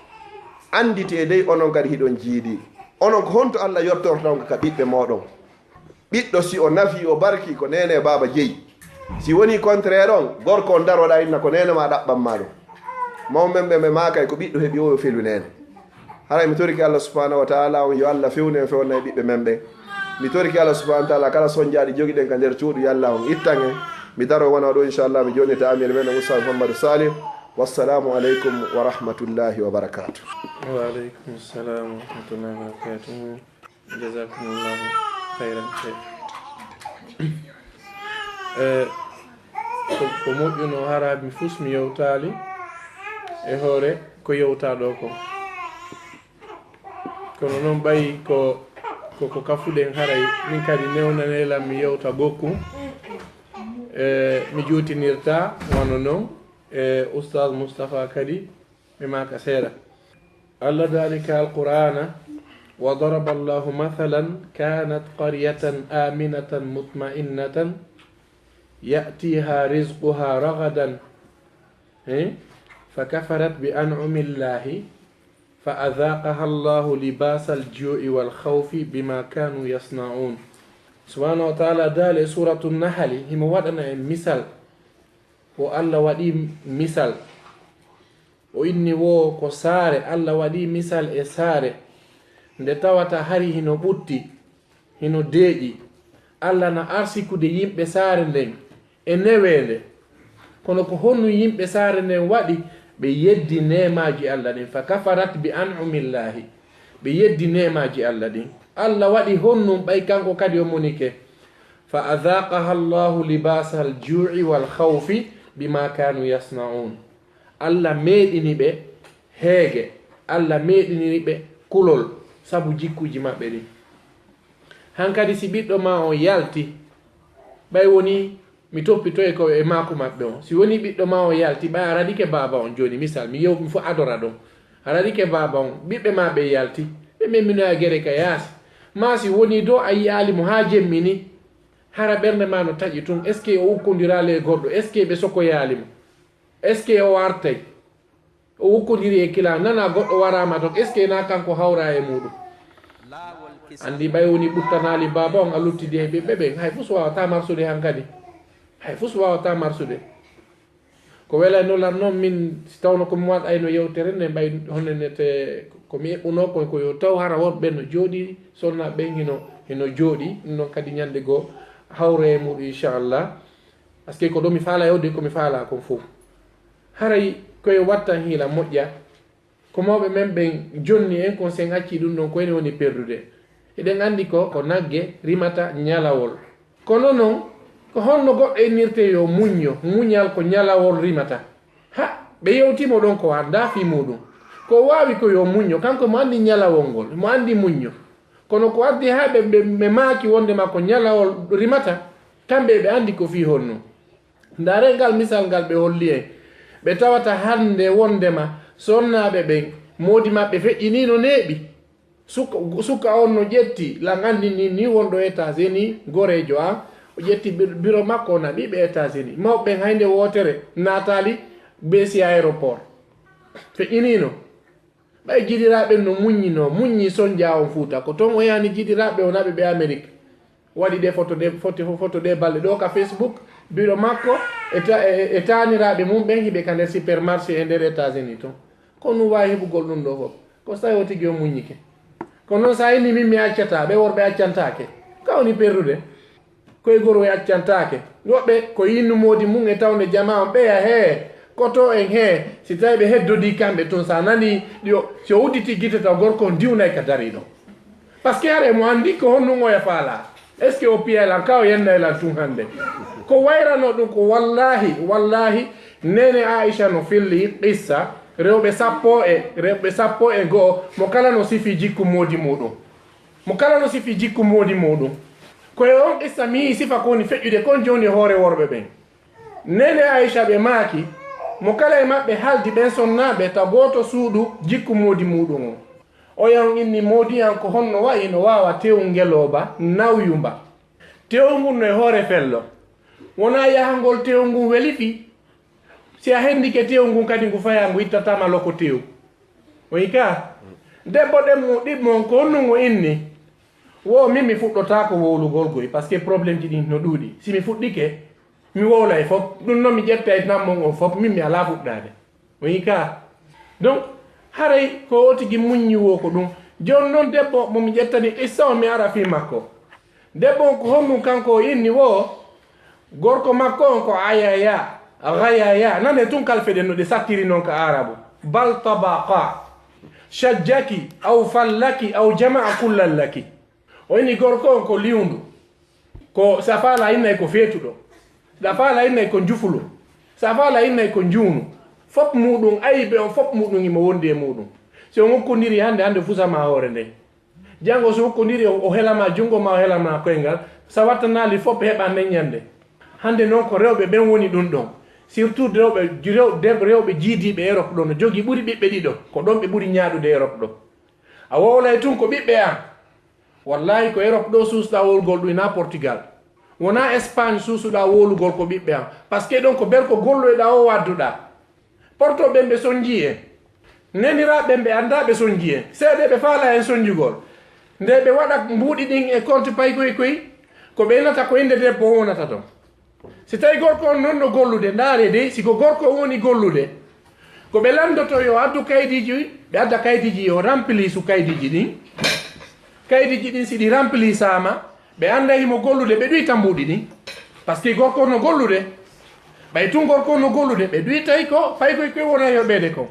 annditee dey onon kadi hiɗon jiidi. Onon ko honto Alla yottorta on ka ɓiɓɓe mooɗon? Ɓiɗɗo si o nafi o barki ko neene e baaba jeyi. Si woni contraire on, gorko on daroɗa inna ko neene ma ɗaɓɓan ma ɗum. Mawɓe men ɓe maakay ko ɓiɗɗo heɓi o yo felu neene. Haray mi torike Allah subhanahu wa ta'ala on yo Allah fewnu en fewna e ɓiɓɓe men ɓen. Mi torike Allah subhanahu wa ta'ala kala sonjaaɗi jogiɗen ka nder cuuɗi yo Allah on ittan en. Mi daro wona ɗo inchallah mi jonnita amir men on Oustaz Mouhamadou Salih. Wassalamu aleykum wa rahmatullahi wa barakatuh. Wa aleykum salam wa rahmatullahi wa barakatuh. Jazakumullahu khairan khair. Eh, ko, ko moƴƴuno hara mi fus mi yewtaali e hoore ko yewta ɗo ko. Kono noon ɓayi ko, ko, ko kafuɗen haray min kadi newnane lan mi yewta gokku. Eh, mi juutinirta wano noon, eh, Oustaz Moustapha kadi mi maaka seeɗa. Allah daali ka Alqur'aana, وضرب الله مثلا كانت قرية آمنة مطمئنة يأتيها رزقها رغدا، eh, فكفرت بأنعم الله فأذاقها الله لباس الجوع والخوف بما كانوا يصنعون. Subhanahu wa ta'ala daali e Suratu Nahali, himo waɗana en misal. Ko Allah waɗi misal. O inni wo ko saare, Allah waɗi misal e saare nde tawata hari hino ɓutti, hino deeƴi. Allah na arsikude yimɓe saare nden e neweende. Kono ko honno yimɓe saare nden waɗi? Ɓe yeddi neemaaji Allah ɗin. فكفرت بأنعم الله. Ɓe yeddi neemaaji Allah ɗin. Allah waɗi honnun ɓay kanko kadi o monike. Fa adhaqaha Allahu libasa al-ju'i wal khawfi bima kanu yasna'un. Allah meeɗini ɓe heege. Allah meeɗiniri ɓe kulol sabu jikkuuji maɓɓe ɗin. Hankadi si ɓiɗɗo ma on yalti, ɓay woni mi toppitoy ko e maaku maɓɓe on. Si woni ɓiɗɗo ma on yalti, ɓay a radike baaba on jooni, misal, mi yew, mi fo adora ɗon. A radike baaba on, ɓiɓɓe ma ɓe yalti, ɓe memminoya gere ka yaasi. Ma si woni do a yi'aali mo haa jemmi ni, hara ɓernde ma no taƴi tun, est-ce que o ukkondiraali e goɗɗo? Est-ce que ɓe sokoyaali mo? Est-ce que o artay? O ukkondiri e kila, nana goɗɗo waraama ton, est-ce que na kanko hawra e muuɗum? Anndi ɓay woni ɓuttanaali baaba on a luttidi e ɓiɓɓe ɓen, hay fus waawataa marsude hankadi. Hay fus waawataa marsude. Ko welayno lan noon min, si tawno ko mi waɗayno yewtere nde, ɓay honne ne te ko mi eɓɓunoo kon, ko yo taw hara wonɓe no jooɗi, sonna ɓen hino, hino jooɗi, ɗum noon kadi ñannde goo hawre e muuɗum, inchallah. Parce que ko ɗo mi faala yewde, ko mi faala kon fof. Haray koye wattan hiila moƴƴa. Ko mawɓe men ɓen jonni en kon, sen acci ɗum ɗon, ko enen woni perdude. Eɗen anndi ko, ko nagge rimata ñalawol. Kono non, ko honno goɗɗo innirte yo muñño? Muñal ko ñalawol rimata. Ha, ɓe yewtimo ɗon ko annda fii muuɗum. Ko waawi ko yo muñño, kanko mo anndi ñalawol ngol, mo anndi muñño. Kono ko addi haa ɓe, ɓe, ɓe maaki wondema ko ñalawol rimata, kamɓe ɓe anndi ko fii honno. Ndaaree ngal misal ngal ɓe holli en. Ɓe tawata hannde wondema sonnaaɓe ɓen, moodi maɓɓe feƴƴinii no neeɓi. Suka, suka on no ƴetti, lan anndi ni, ni wonɗo États-Unis, goreejo an, o ƴetti bir-, biro makko, o naɓi ɓe États-Unis. Mawɓe ɓen hay nde wootere naataali ɓe si aéroport. Feƴƴiniino. Ɓay jiɗiraaɓe no muññinoo, muññi sonja on Fuuta. Ko ton o yani jiɗiraaɓe o naɓi ɓe Amérique. Waɗi ɗe foto ɗe, foto, foto ɗe balɗe ɗo ka Facebook, biro makko e ta-, e, e taaniraaɓe mum ɓen hiɓe ka nder supermarché e nder États-Unis ton. Ko ɗum waawi heɓugol ɗum ɗo fof. Ko so tawi o tigi o muññike. Kono noon so a inni min mi accataa, ɓe worɓe accantaake. Ka woni perdude? Koye goro e accantaake. Woɓɓe ko innu moodi mum e tawnde jamaa on ɓeya hee, koto en hee, si tawi ɓe heddodii kamɓe tun, so a nanii ɗi o, si o udditi gite taw gorko on diwnay ka darii ɗon. Parce que hara emo anndi ko honɗum oya faalaa. Est-ce que o piyay lan ka o yennay lan tun hannde? Ko wayrano ɗum ko wallaahi, wallaahi, neene Aisha no filli qissa rewɓe sappo e, rewɓe sappo e go'o, mo kala no sifi jikku moodi muuɗum. Mo kala no sifi jikku moodi muuɗum. Ko e on qissa mi yi'i sifa ko woni feƴƴude kon jooni e hoore worɓe ɓen. Neene Aisha ɓe maaki, mo kala e maɓɓe haldi ɓen sonnaaɓe ta gooto suuɗu jikku moodi muuɗum on. Oya on inni moodi an ko honno wa'i no waawa tew ngelooba nawyumba. Tew ngun no e hoore fello. Wonaa yahangol tew ngun weli fii. Si a hendike tew ngun kadi ngu fayaa ngu ittataama loko tew. O yi ka? Debbo ɗen mo ɗiɗmo on ko honno ngo inni? Wo min mi fuɗɗotaako wowlugol goy, parce que problème ji ɗin no ɗuuɗi. Si mi fuɗɗike, mi wowlay fof. Ɗum noon mi ƴettay nammo on fof, min mi alaa fuɗɗaade. O yi ka? Donc, haray ko o tigi muññi wo ko ɗum. Jooni noon debbo mo mi ƴettani qissa o mi ara fii makko. Debbo on ko honɗum kanko o inni wo? Gorko makko on ko Ayaya, Gayaya. Nane tun kalfe ɗen no ɗe sattiri noon ka Arabu. Bal tabaqa. Shajjaki, aw fallaki, aw jama'a kullan laki. O inni gorko on ko liwndu. Ko si a faalaa innay ko feetuɗo. Si a faalaa innay ko njufulo. Si a faalaa innay ko njuunu. Fop muuɗum ayibe on, fop muuɗum imo wondi e muuɗum. Si on ukkondiri hannde, hannde o fusama hoore nden. Janngo so ukkondiri, o, o helama junngo ma, o helama koyngal. So a wattanaali fop, heɓa nden ñannde. Hannde noon ko rewɓe ɓen woni ɗum ɗon. Surtout rewɓe, rew-, deb-, rewɓe jiidiiɓe Europe ɗo no jogii ɓuri ɓiɓɓe ɗiɗo. Ko ɗon ɓe ɓuri ñaaɗude Europe ɗo. A wowlay tun ko ɓiɓɓe an. Wallahi ko Europe ɗo suusɗa wowlugol ɗum ina Portugal. Wona Espagne suusuɗa wowlugol ko ɓiɓɓe an. Parce que ɗon ko berko golloyɗa o wadduɗa. Porto ɓen ɓe sonji en. Neniraaɓe ɓen ɓe annda ɓe sonji en. Seeɗa ɓe faala en sonjugol. Nde ɓe waɗa mbuuɗi ɗin e compte paykoy koy, ko ɓe innata ko innde debbo o wonata ton. Si tawi gorko on noon no gollude, ndaare dey, si ko gorko on woni gollude, ko ɓe lanndoto yo addu kaydiiji, ɓe adda kaydiiji yo remplisu kaydiiji ɗin. Kaydiiji ɗin si ɗi remplisaama, ɓe annda himo gollude, ɓe ɗuyta mbuuɗi ɗin. Parce que gorko on no gollude. Ɓay tun gorko on no gollude, ɓe ɗuytay ko paykoy koy wona yoɓeede kon.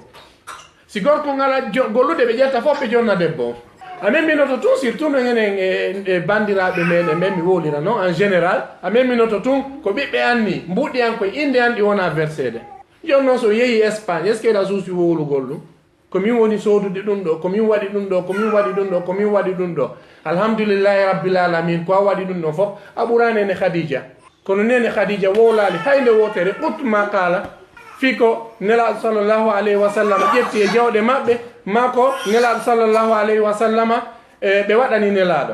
Si gorko on alaa jo-, gollude, ɓe ƴetta fof ɓe jonna debbo on. A meminoto tun, surtout no enen e, e banndiraaɓe men e men, mi wowlira non en général, a meminoto tun ko ɓiɓɓe an ni, mbuɗɗi an koye innde an ɗi wona verseede. Jooni noon so yehi Espagne, est-ce que eɗa suusi wowlugol ɗum? Ko min woni soodude ɗum ɗo, ko min waɗi ɗum ɗo, ko min waɗi ɗum ɗo, ko min waɗi ɗum ɗo. Alhamdulillahi rabbil alamin, ko a waɗi ɗum ɗo fof, a ɓuraani ene Khadija. Kono neene Khadija wowlaali hay nde wootere, qut ma qaala, fii ko Nelaaɗo sallallahu alayhi wa sallam ƴetti e jawɗe maɓɓe, maa ko Nelaaɗo sallallahu alayhi wa sallama, e, ɓe waɗani Nelaaɗo.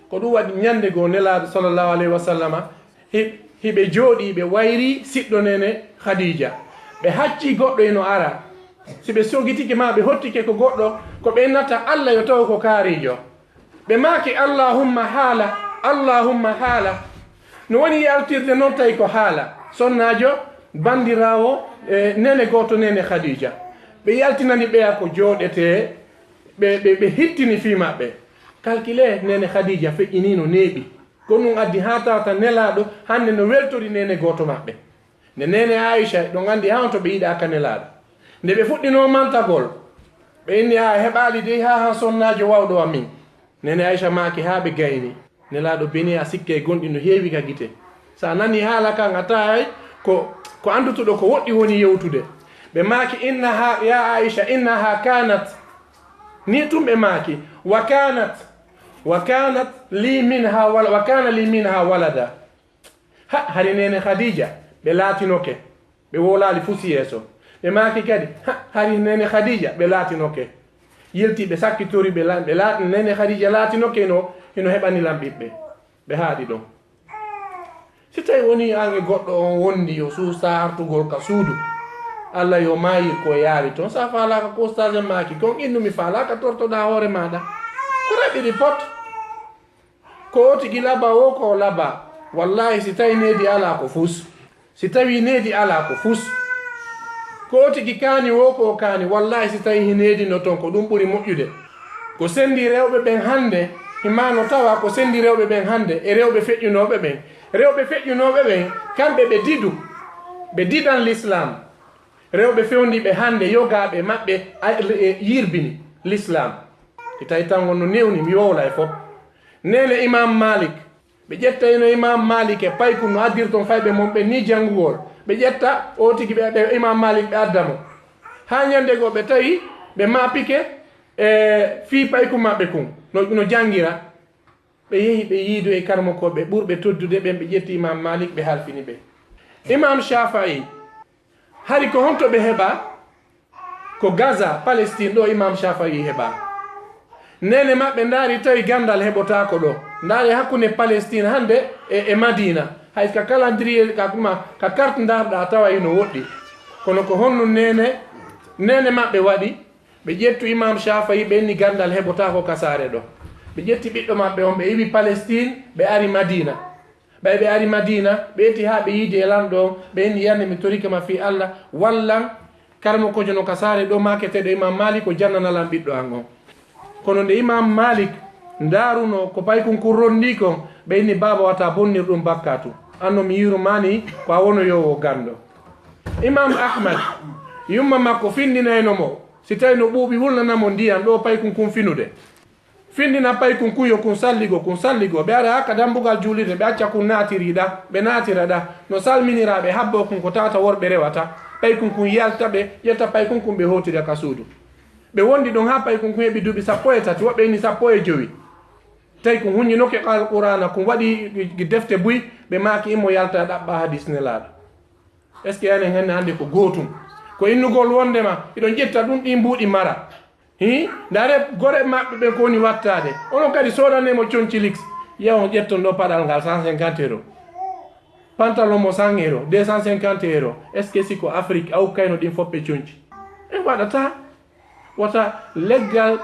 Ko ɗum waɗi ñande goo Nelaaɗo sallallahu alayhi wa sallama, hi-, hiɓe jooɗii, ɓe wayri siɗɗo neene Khadija. Ɓe haccii goɗɗo eno ara. Si ɓe sogitike maa ɓe hottike ko goɗɗo, ko ɓe nata Alla yo taw ko kaarijo. Ɓe maaki, "Allahumma haala, Allahumma haala." No woni yaltirde noon tawi ko haala. Sonnaajo, banndiraawo, e, neene gooto, neene Khadija. Ɓe yaltinani ɓeya ko jooɗetee, ɓe, ɓe, ɓe hittini fii maɓɓe. Calculez, neene Khadija feƴƴinii no neeɓi. Ko ɗum addi haa tawata Nelaaɗo hannde no weltori neene gooto maɓɓe. Nde neene Aisha, ɗon anndi haa on to ɓe yiɗaaka Nelaaɗo. Nde ɓe fuɗɗinoo mantagol, ɓe inni, "A heɓaali dey haa han sonnaajo wawɗo amin." Neene Aisha maaki haa ɓe gayni. Nelaaɗo beni a sikke e gonɗi no heewi ka gite. So a nani haala kan a tahay ko, ko anndutuɗo ko woɗɗi woni yewtude. Ɓe maaki, "Innaha, ya Aisha, innaha kanat." Ni tun ɓe maaki, "Wa kanat, wa kanat li minha wala, wa kana li minha walada." Ha, hari neene Khadija, ɓe laatinoke, ɓe wowlaali fus yeeso. Ɓe maaki kadi, ha, hari neene Khadija, ɓe laatinoke. Yilti ɓe sakkitori, ɓe la-, ɓe la-, neene Khadija laatinoke hino, hino heɓani lan ɓiɓɓe. Ɓe haaɗi ɗon. Si tawi woni an e goɗɗo on wondi yo suusa artugol ka suudu, Alla yo maayir ko yaawi ton, sa faalaaka ko ustaas en maaki, kon innu mi faalaaka tortoɗaa hoore maaɗa. Ko raɓɓiɗi pot. Ko o tigi laba o ko o laba. Wallahi, si tawi needi alaa ko fus. Si tawi needi alaa ko fus. Ko o tigi kaani o ko o kaani. Wallahi, si tawi hi needi no ton, ko ɗum ɓuri moƴƴude. Ko sendi rewɓe ɓen hannde, hima no tawa ko sendi rewɓe ɓen hannde e rewɓe feƴƴunooɓe ɓen. Rewɓe feƴƴunooɓe ɓen, kamɓe ɓe didu. Ɓe didan Lislaam. Rewɓe fewndiiɓe hannde, yogaaɓe maɓɓe a-, e, yirbini Lislaam. Si tawi tan on no newni, mi wowla e fof. Neene Imam Malik, ɓe ƴetta ino Imam Malik e paykun no addirton fayɓe mon ɓen ni janngugol. Ɓe ƴetta o tigi ɓe, ɓe Imam Malik ɓe adda mo. Haa ñande goo ɓe tawi ɓe maapike e fii paykun maɓɓe kun, no, no janngira. Ɓe yehi ɓe yiido e karamokooɓe ɓurɓe teddude ɓen, ɓe ƴetti Imam Malik, ɓe halfini ɓe. Imam Shafa'i, hari ko honto ɓe heɓa? Ko Gaza, Palestine, ɗo Imam Shafa'i heɓa. Neene maɓɓe ndaari tawi ganndal heɓotaako ɗo. Ndaari hakkunde Palestine hannde e, e Madina. Hay ka calendrier, ka kuma, ka carte ndaarɗa tawa hino woɗɗi. Kono ko honno neene, neene maɓɓe waɗi? Ɓe ƴettu Imam Shafa'i, ɓe inni ganndal heɓotaako ka saare ɗo. Ɓe ƴetti ɓiɗɗo maɓɓe on, ɓe iwi Palestine, ɓe ari Madina. Ɓay ɓe ari Madina, ɓe eti haa ɓe yiidi e lanɗo on, ɓe inni, "Yande mi torike ma fii Allah, wallan karamokoojo no ka saare ɗo, maaketeeɗo Imam Malik, o jannana lan ɓiɗɗo an on." Kono nde Imam Malik ndaarunoo ko paykun kun rondii kon, ɓe inni, "Baaba, wata bonnir ɗum bakkatu. Anno mi yiirumaani ko a wonoyoowo ganndo." Imam Ahmad, yumma makko findinayno mo, si tawi no ɓuuɓi wulnana mo ndiyan ɗo paykun kun finude. Findina paykun kun yo kun salligo, kun salligo. Ɓe ara haa ka dambugal juulirde, ɓe acca kun naatiri ɗa, ɓe naatira ɗa. No salminira ɓe habbo kun ko tawata worɓe rewata. Paykun kun yalta ɓe, ƴetta paykun kun ɓe hootira ka suudu. Ɓe wondi ɗon haa paykun kun heɓi duuɓi sappo e tati, woɓɓe inni sappo e jowi. Tawi kun huññinoke Alqur'aana, kun waɗi defte buy, ɓe maaki immo yalta ɗaɓɓa hadis Nelaaɗo. Est-ce que enen hannde hannde ko gootum? Ko innugol wondema, hiɗon ƴetta ɗum ɗi mbuuɗi mara. Hii? Ndaare gore maɓɓe ɓen ko woni wattaade. Onon kadi soodane mo conci lix. Yaw on ƴetton ɗo paɗal ngal cent cinquante euros. Pantalon mo cent euros, deux cent cinquante euros. Est-ce que si ko Afrique, aw kayno ɗin fof ɓe conci? En waɗata. Wata leggal,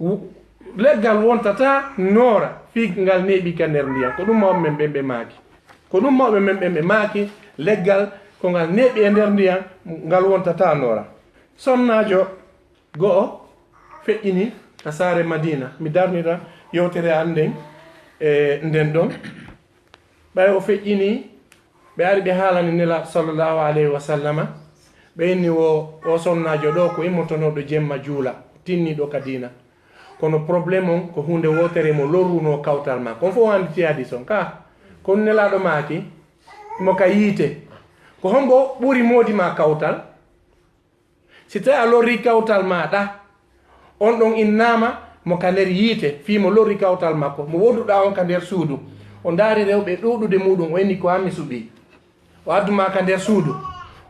wu-, leggal wontata noora fii ngal neeɓi ka nder ndiyam. Ko ɗum mawɓe men ɓen ɓe maaki. Ko ɗum mawɓe men ɓen ɓe maaki, leggal ko ngal neeɓi e nder ndiyam, ngal wontata noora. Sonnaajo go'o feƴƴini ka saare Madiina. Mi darnira yewtere an nden, e nden ɗon. Ɓay o feƴƴini, ɓe ari ɓe haalani Nelaaɗo sallallahu alayhi wa sallama. Ɓe inni wo, o sonnaajo ɗo ko immotonooɗo jemma juula, tinniiɗo ka diina. Kono problème on ko huunde wootere mo lorrunoo kawtal maa. Kon fof annditi hadis on ka. Kono Nelaaɗo maaki, mo ka yiite. Ko hombo ɓuri moodi maa kawtal? Si tawi a lorri kawtal maaɗa, on ɗon innaama mo ka nder yiite, fii mo lorri kawtal makko. Mo wonduɗaa on ka nder suudu, o ndaari rewɓe ɗuuɗude muuɗum, o inni ko an mi suɓii. O addu maa ka nder suudu.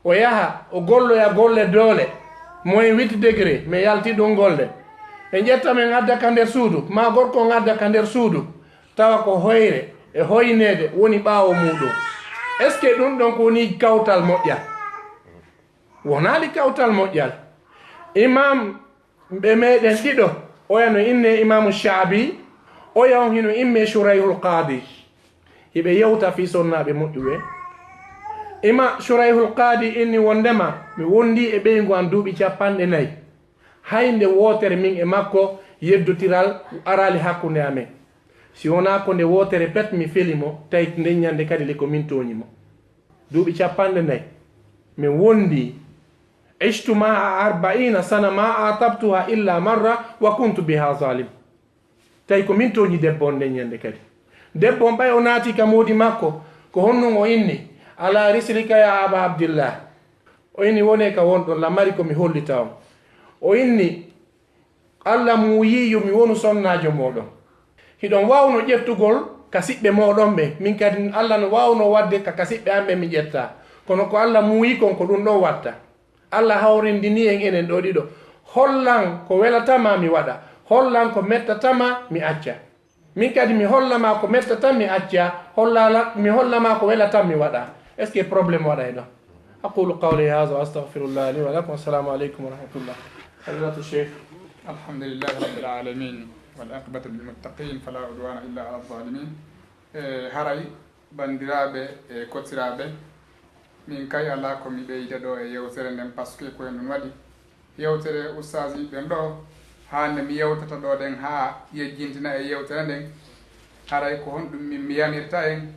O yaha, o golloya golle doole. Moyen huit degré, mi yalti ɗum golle. Ɓe ƴetta men adda ka nder suudu, maa gorko on adda ka nder suudu. Tawa ko hoyre e hoyneede woni ɓaawo muuɗum. Est-ce que ɗum ɗon ko woni kawtal moƴƴal? Wonaali kawtal moƴƴal. Imam ɓe meɗen ɗiɗo, oya no inne Imamu Shaabi, oya on hino inne Shurayhul Qaadi. Hiɓe yewta fii sonnaaɓe moƴƴuɓe. Ima Shurayhul Qaadi inni wondema mi wondi e ɓeyngu an duuɓi capanɗe nayi. Hay nde wootere min e makko yeddotiral araali hakkunde amen. Si wonaa ko nde wootere pet mi feli mo, tawi nden ñande kadi le ko min tooñi mo. Duuɓi capanɗe nayi. Min wondi. Ishtu ma'a arba'ina sana ma atabtuha illa marra wa kuntu biha zalim. Tawi ko min tooñi debbo on nden ñande kadi. Debbo on ɓay o naati ka moodi makko, ko honɗum o inni? Ala rislika ya Aba Abdillah. O inni wone ka wonɗon, lamari ko mi hollita on. O inni, Allah muuyi yo mi wonu sonnaajo mooɗon. Hiɗon waawno ƴettugol ka siɓɓe mooɗon ɓen. Min kadi Allah no waawno waɗde ka, ka siɓɓe an ɓen mi ƴetta. Kono ko Allah muuyi kon ko ɗum ɗon watta. Allah hawrindini en enen ɗo ɗiɗo. Hollan ko welata ma mi waɗa. Hollan ko mettata ma mi acca. Min kadi mi holla ma ko mettata mi acca. Holla la, mi holla ma ko welata mi waɗa. Est-ce que problème waɗay ɗo? أقول قولي هذا وأستغفر الله لي ولكم. السلام عليكم ورحمة الله. فضيلة الشيخ. الحمد لله رب العالمين والعاقبة للمتقين فلا عدوان إلا على الظالمين. E, haray, banndiraaɓe e koɗsiraaɓe, min kay alaa ko mi ɓeyda ɗo e yewtere nden, parce que ko en ɗum waɗi. Yewtere ustaaji ɓen ɗo, haa nde mi yewtata ɗo ɗen haa yejjintina e yewtere nden, haray ko honɗum min mi yamirta en?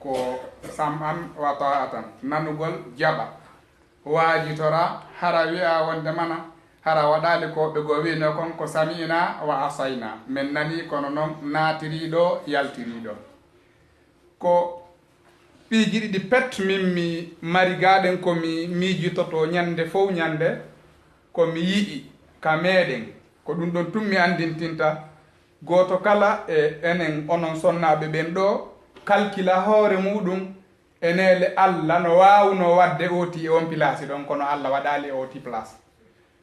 Ko sam'an wa ta'atan, nanugol, jaɓa, waajitora, hara wi'a wonde mana, hara waɗaali ko ɓe goo wi'no kon ko sami'na wa asayna, men nani kono non naatiri ɗo, yaltiri ɗo. Ko piiji ɗiɗi pet min mi mari gaaɗen ko mi miijitoto ñande fow ñande, ko mi yi'i ka meeɗen, ko ɗum ɗon tun mi anndintinta. Gooto kala e enen onon sonnaaɓe ɓen ɗo kalkila hoore muuɗum e neele Alla no waawno waɗde ooti e on pilaasi ɗon, kono Alla waɗaali e ooti pilaasi.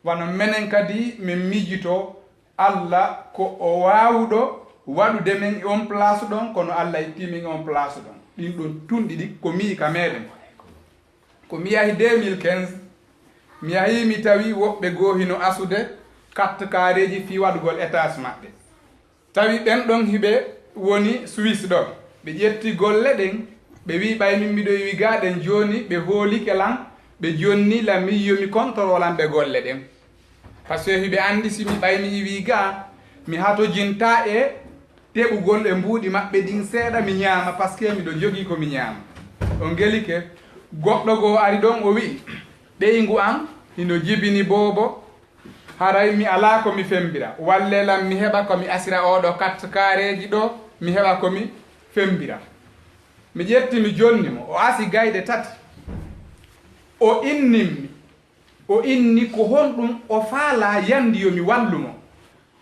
Wano menen kadi min miijito Alla ko o waawuɗo waɗude men e on place ɗon, kono Alla itti men e on place ɗon. Ɗin ɗon tun ɗiɗi ko mi ka meɗen. Ko mi yahi deux mille quinze, mi yahi mi tawi woɓɓe goo hino asude carte carréji fii waɗugol étage maɓɓe. Tawi ɓen ɗon hiɓe woni Suisse ɗon. Ɓe ƴetti golle ɗen, ɓe wi'i ɓay min miɗo iwi gaa ɗen jooni, ɓe hoolike lan, ɓe jonni lan min yo mi contrôle an ɓe golle ɗen. Parce que hiɓe anndi si mi ɓay mi iwi gaa, mi hatojinta e teɓugol e mbuuɗi maɓɓe ɗin seeɗa mi ñaama, parce que miɗo jogii ko mi ñaama. O ngelike, goɗɗo goo ari ɗon o wi'i, ɓeyngu an hino jibini boobo, haray mi alaa ko mi fembira. Wallee lan mi heɓa ko mi asira oo ɗoo carte carréji ɗoo, mi heɓa ko mi fembira. Mi ƴetti mi jonni mo, o asi gayɗe tati. O innin mi, o inni ko honɗum o faalaa yandi yo mi wallu mo.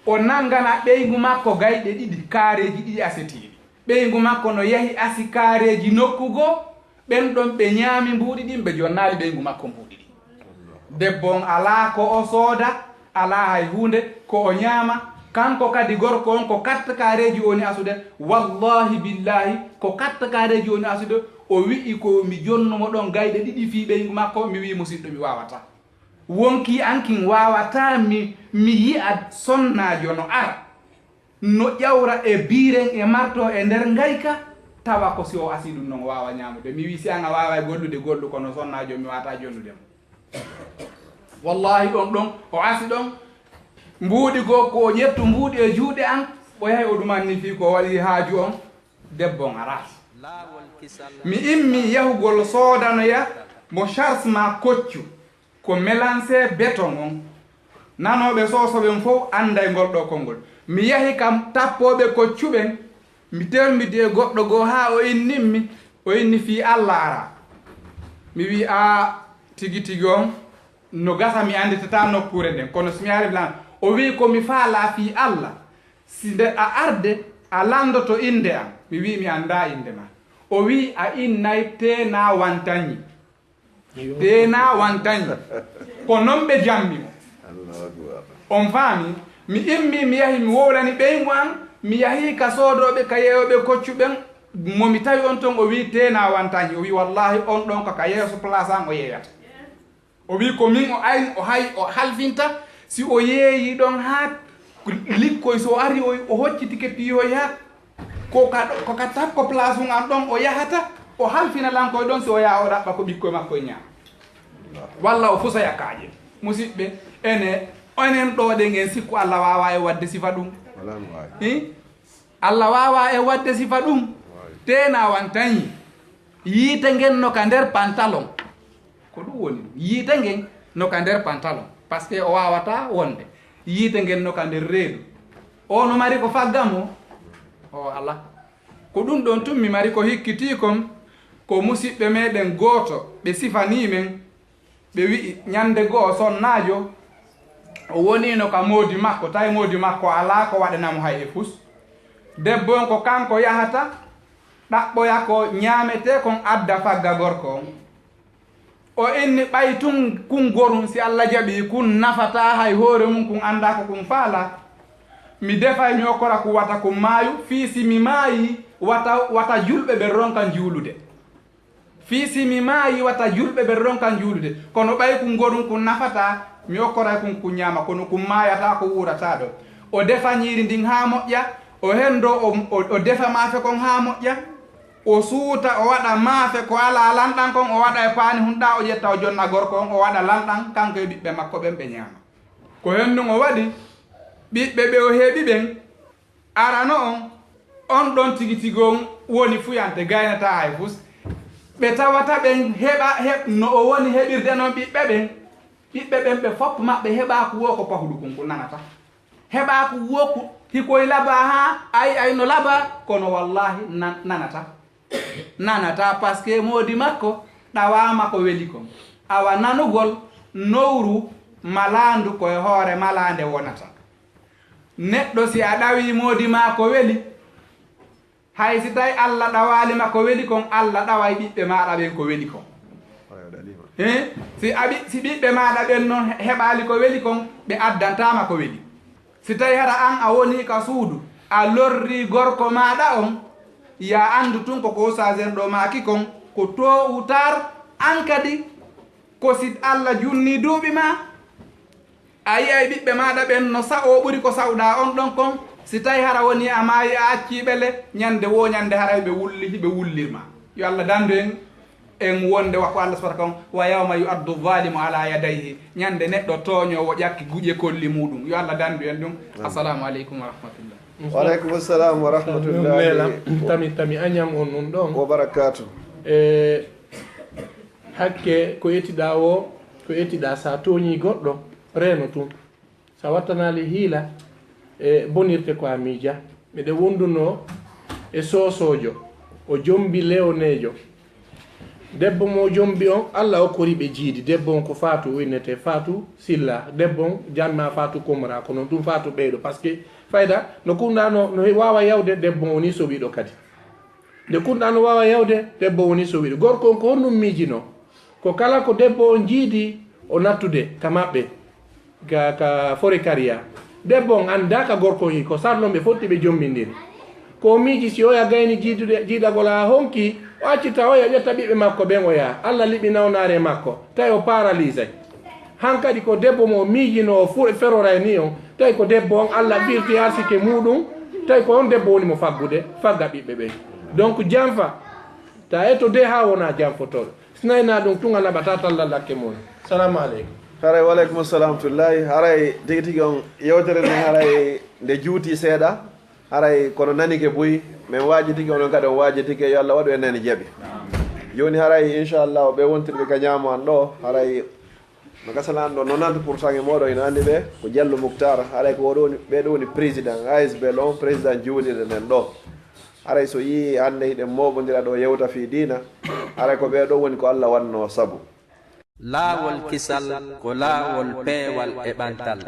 O nangana ɓeyngu makko gayɗe ɗiɗi, carréji ɗiɗi asetiiɗi. Ɓeyngu makko no yahi asi carréji nokku goo, ɓen ɗon ɓe ñaami mbuuɗi ɗin, ɓe jonnaali ɓeyngu makko mbuuɗi ɗin. Debbo on alaa ko o sooda, alaa hay huunde, ko o ñaama. Kanko kadi gorko on ko carte carréji o woni asude. Wallahi billahi, ko carte carréji o woni asude. O wi'i ko mi jonnu mo ɗon gayɗe ɗiɗi fii ɓeyngu makko, mi wi'i musiɗɗo mi waawataa. Wonkii an kin waawataa mi, mi yi'a sonnaajo no ara, no ƴawra e biiren e marto e nder ngayka, tawa ko si o asii ɗum non o waawa ñaamude. Mi wi'i si an a waaway gollude, gollu, kono sonnaajo mi waawataa jonnude mo. Wallahi ɗon ɗon, o asi ɗon, mbuuɗi goo ko o ƴettu mbuuɗi e juuɗe an, o yahi o ɗumanni fii ko o waɗi haaju on, debbo on araasi. Mi immi yahugol soodanoya mo charge ma koccu. Ko mélange béton on. Nanooɓe Sooso ɓen fow annday ngol ɗoo konngol. Mi yahi ka tappooɓe koccu ɓen, mi termbidi e goɗɗo goo haa o innimmi, o inni fii Alla ara. Mi wi'i, "Aa, tigi tigi on, no gasa mi annditataa nokkuure nden, kono si mi ari lan." O wi'i, "Ko mi faalaa fii Alla, si nde a arde, a lanndoto innde an." Mi wi'i, "Mi anndaa innde maa." O wi'i, "A innay Teenaa Wantañi." Teenaa Wantañi. Ko non ɓe jammi mo. Allahu Akbar. On faami? Mi immi, mi yahi, mi wowlani ɓeyngu an, mi yahi ka soodooɓe, ka yeeyooɓe koccu ɓen, mo mi tawi on ton, o wi'i Teenaa Wantañi. O wi'i, "Wallaahi, on ɗon ko ka yeeso place an o yeeyata." O wi'i, "Ko min o ay-, o hay-, o halfinta, si o yeeyi ɗon haa likkoy, so o ari, o, o hoccitike piihoy haa ko ka, ko ka takko place an ɗon o yahata, o halfina lan koy ɗon, si o yaha o ɗaɓɓa ko ɓikkoy makko e ñaama. Walla o fusoya kaaƴe." Musiɓɓe, ene, enen ɗoo ɗen en sikku Alla waawaa e waɗde sifa ɗum? Walaa mo waawi. Hi? Alla waawaa e waɗde sifa ɗum? Waawi. Teenaa Wantañi. Yiite ngen no ka nder pantalon. Ko ɗum woni ɗum. Yiite ngen no ka nder pantalon. Parce que o waawataa wonde. Yiite ngen no ka nder reedu. O no mari ko fagga mo? O alaa. Ko ɗum ɗon tun mi mari ko hikkitii kon, ko musiɓɓe meɗen gooto, ɓe sifanii men, ɓe wi'i, ñande goo sonnaajo, o woniino ka moodi makko, tawi moodi makko alaa ko waɗana mo hay e fus. Debbo on ko kanko yahata, ɗaɓɓoya ko ñaametee kon adda fagga gorko on. O inni, "Ɓay tun kun gorum, si Alla jaɓii, kun nafataa hay hoore mun, kun anndaa ko kun faalaa. Mi defay, mi okkora kun wata kun maayu, fii si mi maayi, wata, wata julɓe ɓen ronkan juulude. Fii si mi maayi, wata julɓe ɓen ronkan juulude. Kono ɓay kun gorum, kun nafataa, mi okkoray kun kun ñaama, kono kun maayataa ko wuurataa ɗon." O defa ñiiri ndin haa moƴƴa, o henndoo, o, o, o defa maafe kon haa moƴƴa. O suuta, o waɗa maafe ko alaa lanɗan kon, o waɗa e paani hunɗaa, o ƴetta, o jonna gorko on, o waɗa lanɗan, kanko e ɓiɓɓe makko ɓen, ɓe ñaama. Ko hennun o waɗi, ɓiɓɓe ɓe o heɓi ɓen, arano on, on ɗon tigi tigi on woni fuyante, gaynataa hay fus. Ɓe tawata ɓen heɓa, heɓ-, no o woni heɓirde non ɓiɓɓe ɓen, ɓiɓɓe ɓen ɓe fof maɓɓe heɓaaku woo ko pahuɗu kun, ko nanata. Heɓaaku woo ko hikoy labaa haa, ay, ay no labaa, kono wallaahi nan-, nanata. Nanata, parce que moodi makko ɗawaama ko weli kon. Awa nanugol nowru malaandu ko e hoore malaande wonata. Neɗɗo si a ɗawii moodi maa ko weli, hay si tawi Alla ɗawaali ma ko weli kon, Alla ɗaway ɓiɓɓe maaɗa ɓen ko weli kon. Hee? Si a ɓi-, si ɓiɓɓe maaɗa ɓen non he-, heɓaali ko weli kon, ɓe addantaa ma ko weli. Si tawi hara an a wonii ka suudu, a lorrii gorko maaɗa on, ya anndu tun ko ko ustaas en ɗo maaki kon, ko tôt ou tard, an kadi, ko si Alla junnii duuɓi maa, a yi'ay ɓiɓɓe maaɗa ɓen no sa'oo ɓuri ko sa'uɗaa on ɗon kon. Si tawi hara wonii a maayi, a accii ɓe le, ñande woo ñande haray ɓe wulli, hiɓe wullirma. Yo Alla dandu en. En wonde wa ko Allah subhanahu wa ta'ala, "Wa yawma yu'addu zalimu ala yadayhi." Ñande neɗɗo tooñoowo ƴakki guƴe kolli muɗum. Yo Allah dandu en ɗum. Amin. Assalamu aleykum wa rahmatullah. Wa aleykum assalam wa rahmatullahi. Nela, tami, tami añan on nun ɗon. Wa barakatuh. E hakke ko etiɗa o, ko etiɗa sa tooñi goɗɗo, reeno tun. Sa wattanaali hiila e bonirte ko a miija. Miɗen wondunoo e soosoojo, o jombi lewoneejo. Debbo mo jombi on, Alla okkori ɓe jiidi. Debbo on ko Faatu, o innetee Faatu Silla. Debbo on jammaa Faatu Komra, ko non ɗum Faatu ɓeyɗo. Parce que fayda, no kunɗa no, no waawa yawde, debbo on woni sowiiɗo kadi. Nde kunɗa no waawa yawde, debbo woni sowiiɗo. Gorko on ko honɗum miijinoo? Ko kala ko debbo on jiidi, o nattude ka maɓɓe, ka, ka forêt Kariya. Debbo on anndaa ka gorko on yi, ko sarlon ɓe fotti ɓe jombindiri. Ko o miiji si oya gayni jiidude, jiidagol haa honki, o accita oya ƴetta ɓiɓɓe makko ɓen o yaha. Alla liɓi nawnaare makko, tawi o paralysé. Hankadi ko debbo mo o miijinoo o fu-, feroray ni on, tawi ko debbo on Alla firti arsike muɗum, tawi ko on debbo woni mo faggude, fagga ɓiɓɓe ɓen. Donc janfa, ta eto de haa wona janfotooɗo. Sinayna ɗum tun a naɓata talla lakke mum. Salamu aleykum. Haray, wa aleykum salam tullahi. Haray tigi tigi on yewtere nden haray nde juuti seeɗa. Haray kono nanike buy, men waajitike, onon kadi on waajitike, yo Allah waɗu en nani jaɓi. Jooni haray, inchallah, ɓe wontirɓe ka ñaamo an ɗo, haray No gasa lan ɗo, nonante pour cent e mooɗon ina anndi ɓe ko Jallo Muktar. Haray ko oɗo woni, ɓee ɗo woni président A S B ɗo, président juulirde nden ɗo. Haray so yii hannde hiɗen mooɓondira ɗo yewta fii diina, haray ko ɓee ɗo woni ko Alla wannoo sabu. Laawol kisal ko laawol peewal e ɓantal.